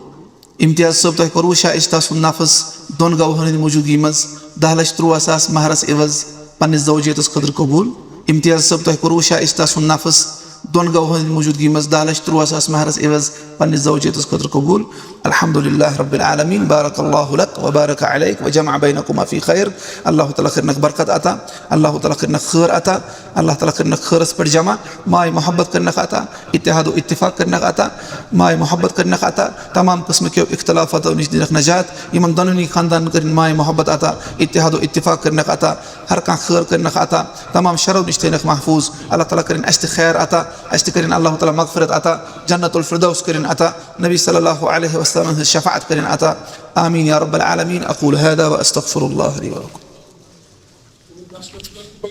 امتیاز صٲب، تۄہہِ کوٚروٕ شائستہ سُنٛد نفس دۄن گواہن ہٕنٛدِ موجودگی منٛز دَہ لَچھ تُرٛواہ ساس مہرس عوض پننِس زوجیتس خٲطرٕ قبول؟ امتیاز صٲب، تۄہہِ کوٚروٕ شائستہ سُنٛد نفس دۄن گواہن ہٕنٛدِ موجودگی منٛز دَہ لَچھ تُرٛواہ ساس مہرس عوض پننِس زوجیتس خٲطرٕ قبول؟ الحمدللہ رب العالمین، بارک اللہ لک و بارک علیک و جمع بینکما فی خیر۔ اللہ تعالیٰ کٔرِنَکھ برکت عطا، اللہ تعالیٰ کٔرِنَکھ خٲر عطا، اللہ تعالیٰ کٔرِنَکھ خٲرس پٮ۪ٹھ جمع۔ ماے محبت کٔرِنَکھ عطا، اتحاد و اتفاق کٔرِنَکھ عطا، ماے محبت کٔرِنَکھ عطا، تمام قسمہٕ کیو اختلافاتو نِش دِنَکھ نجات۔ یِمن دۄنوٕنی خاندانن کٔرِن ماے محبت عطا، اتحاد و اتفاق کٔرِنَکھ عطا، ہر کانٛہہ خٲر کٔرِنَکھ عطا، تمام شرو نِش تھٲینَکھ محفوظ۔ اللہ تعالیٰ کٔرِن اَسہِ تہِ خیر عطا، اَسہِ تہِ کٔرِن اللہ تعالیٰ مغفرت عطا، جنت الفردوس کٔرِن عطا، نبی صلی اللہ علیہ وسلم ہٕنٛز شفاعت کٔرِن عطا۔ آمین یا رب العالمین۔ اقول هذا واستغفر الله لي ولكم۔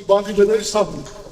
باقی بنٲیِو صبر۔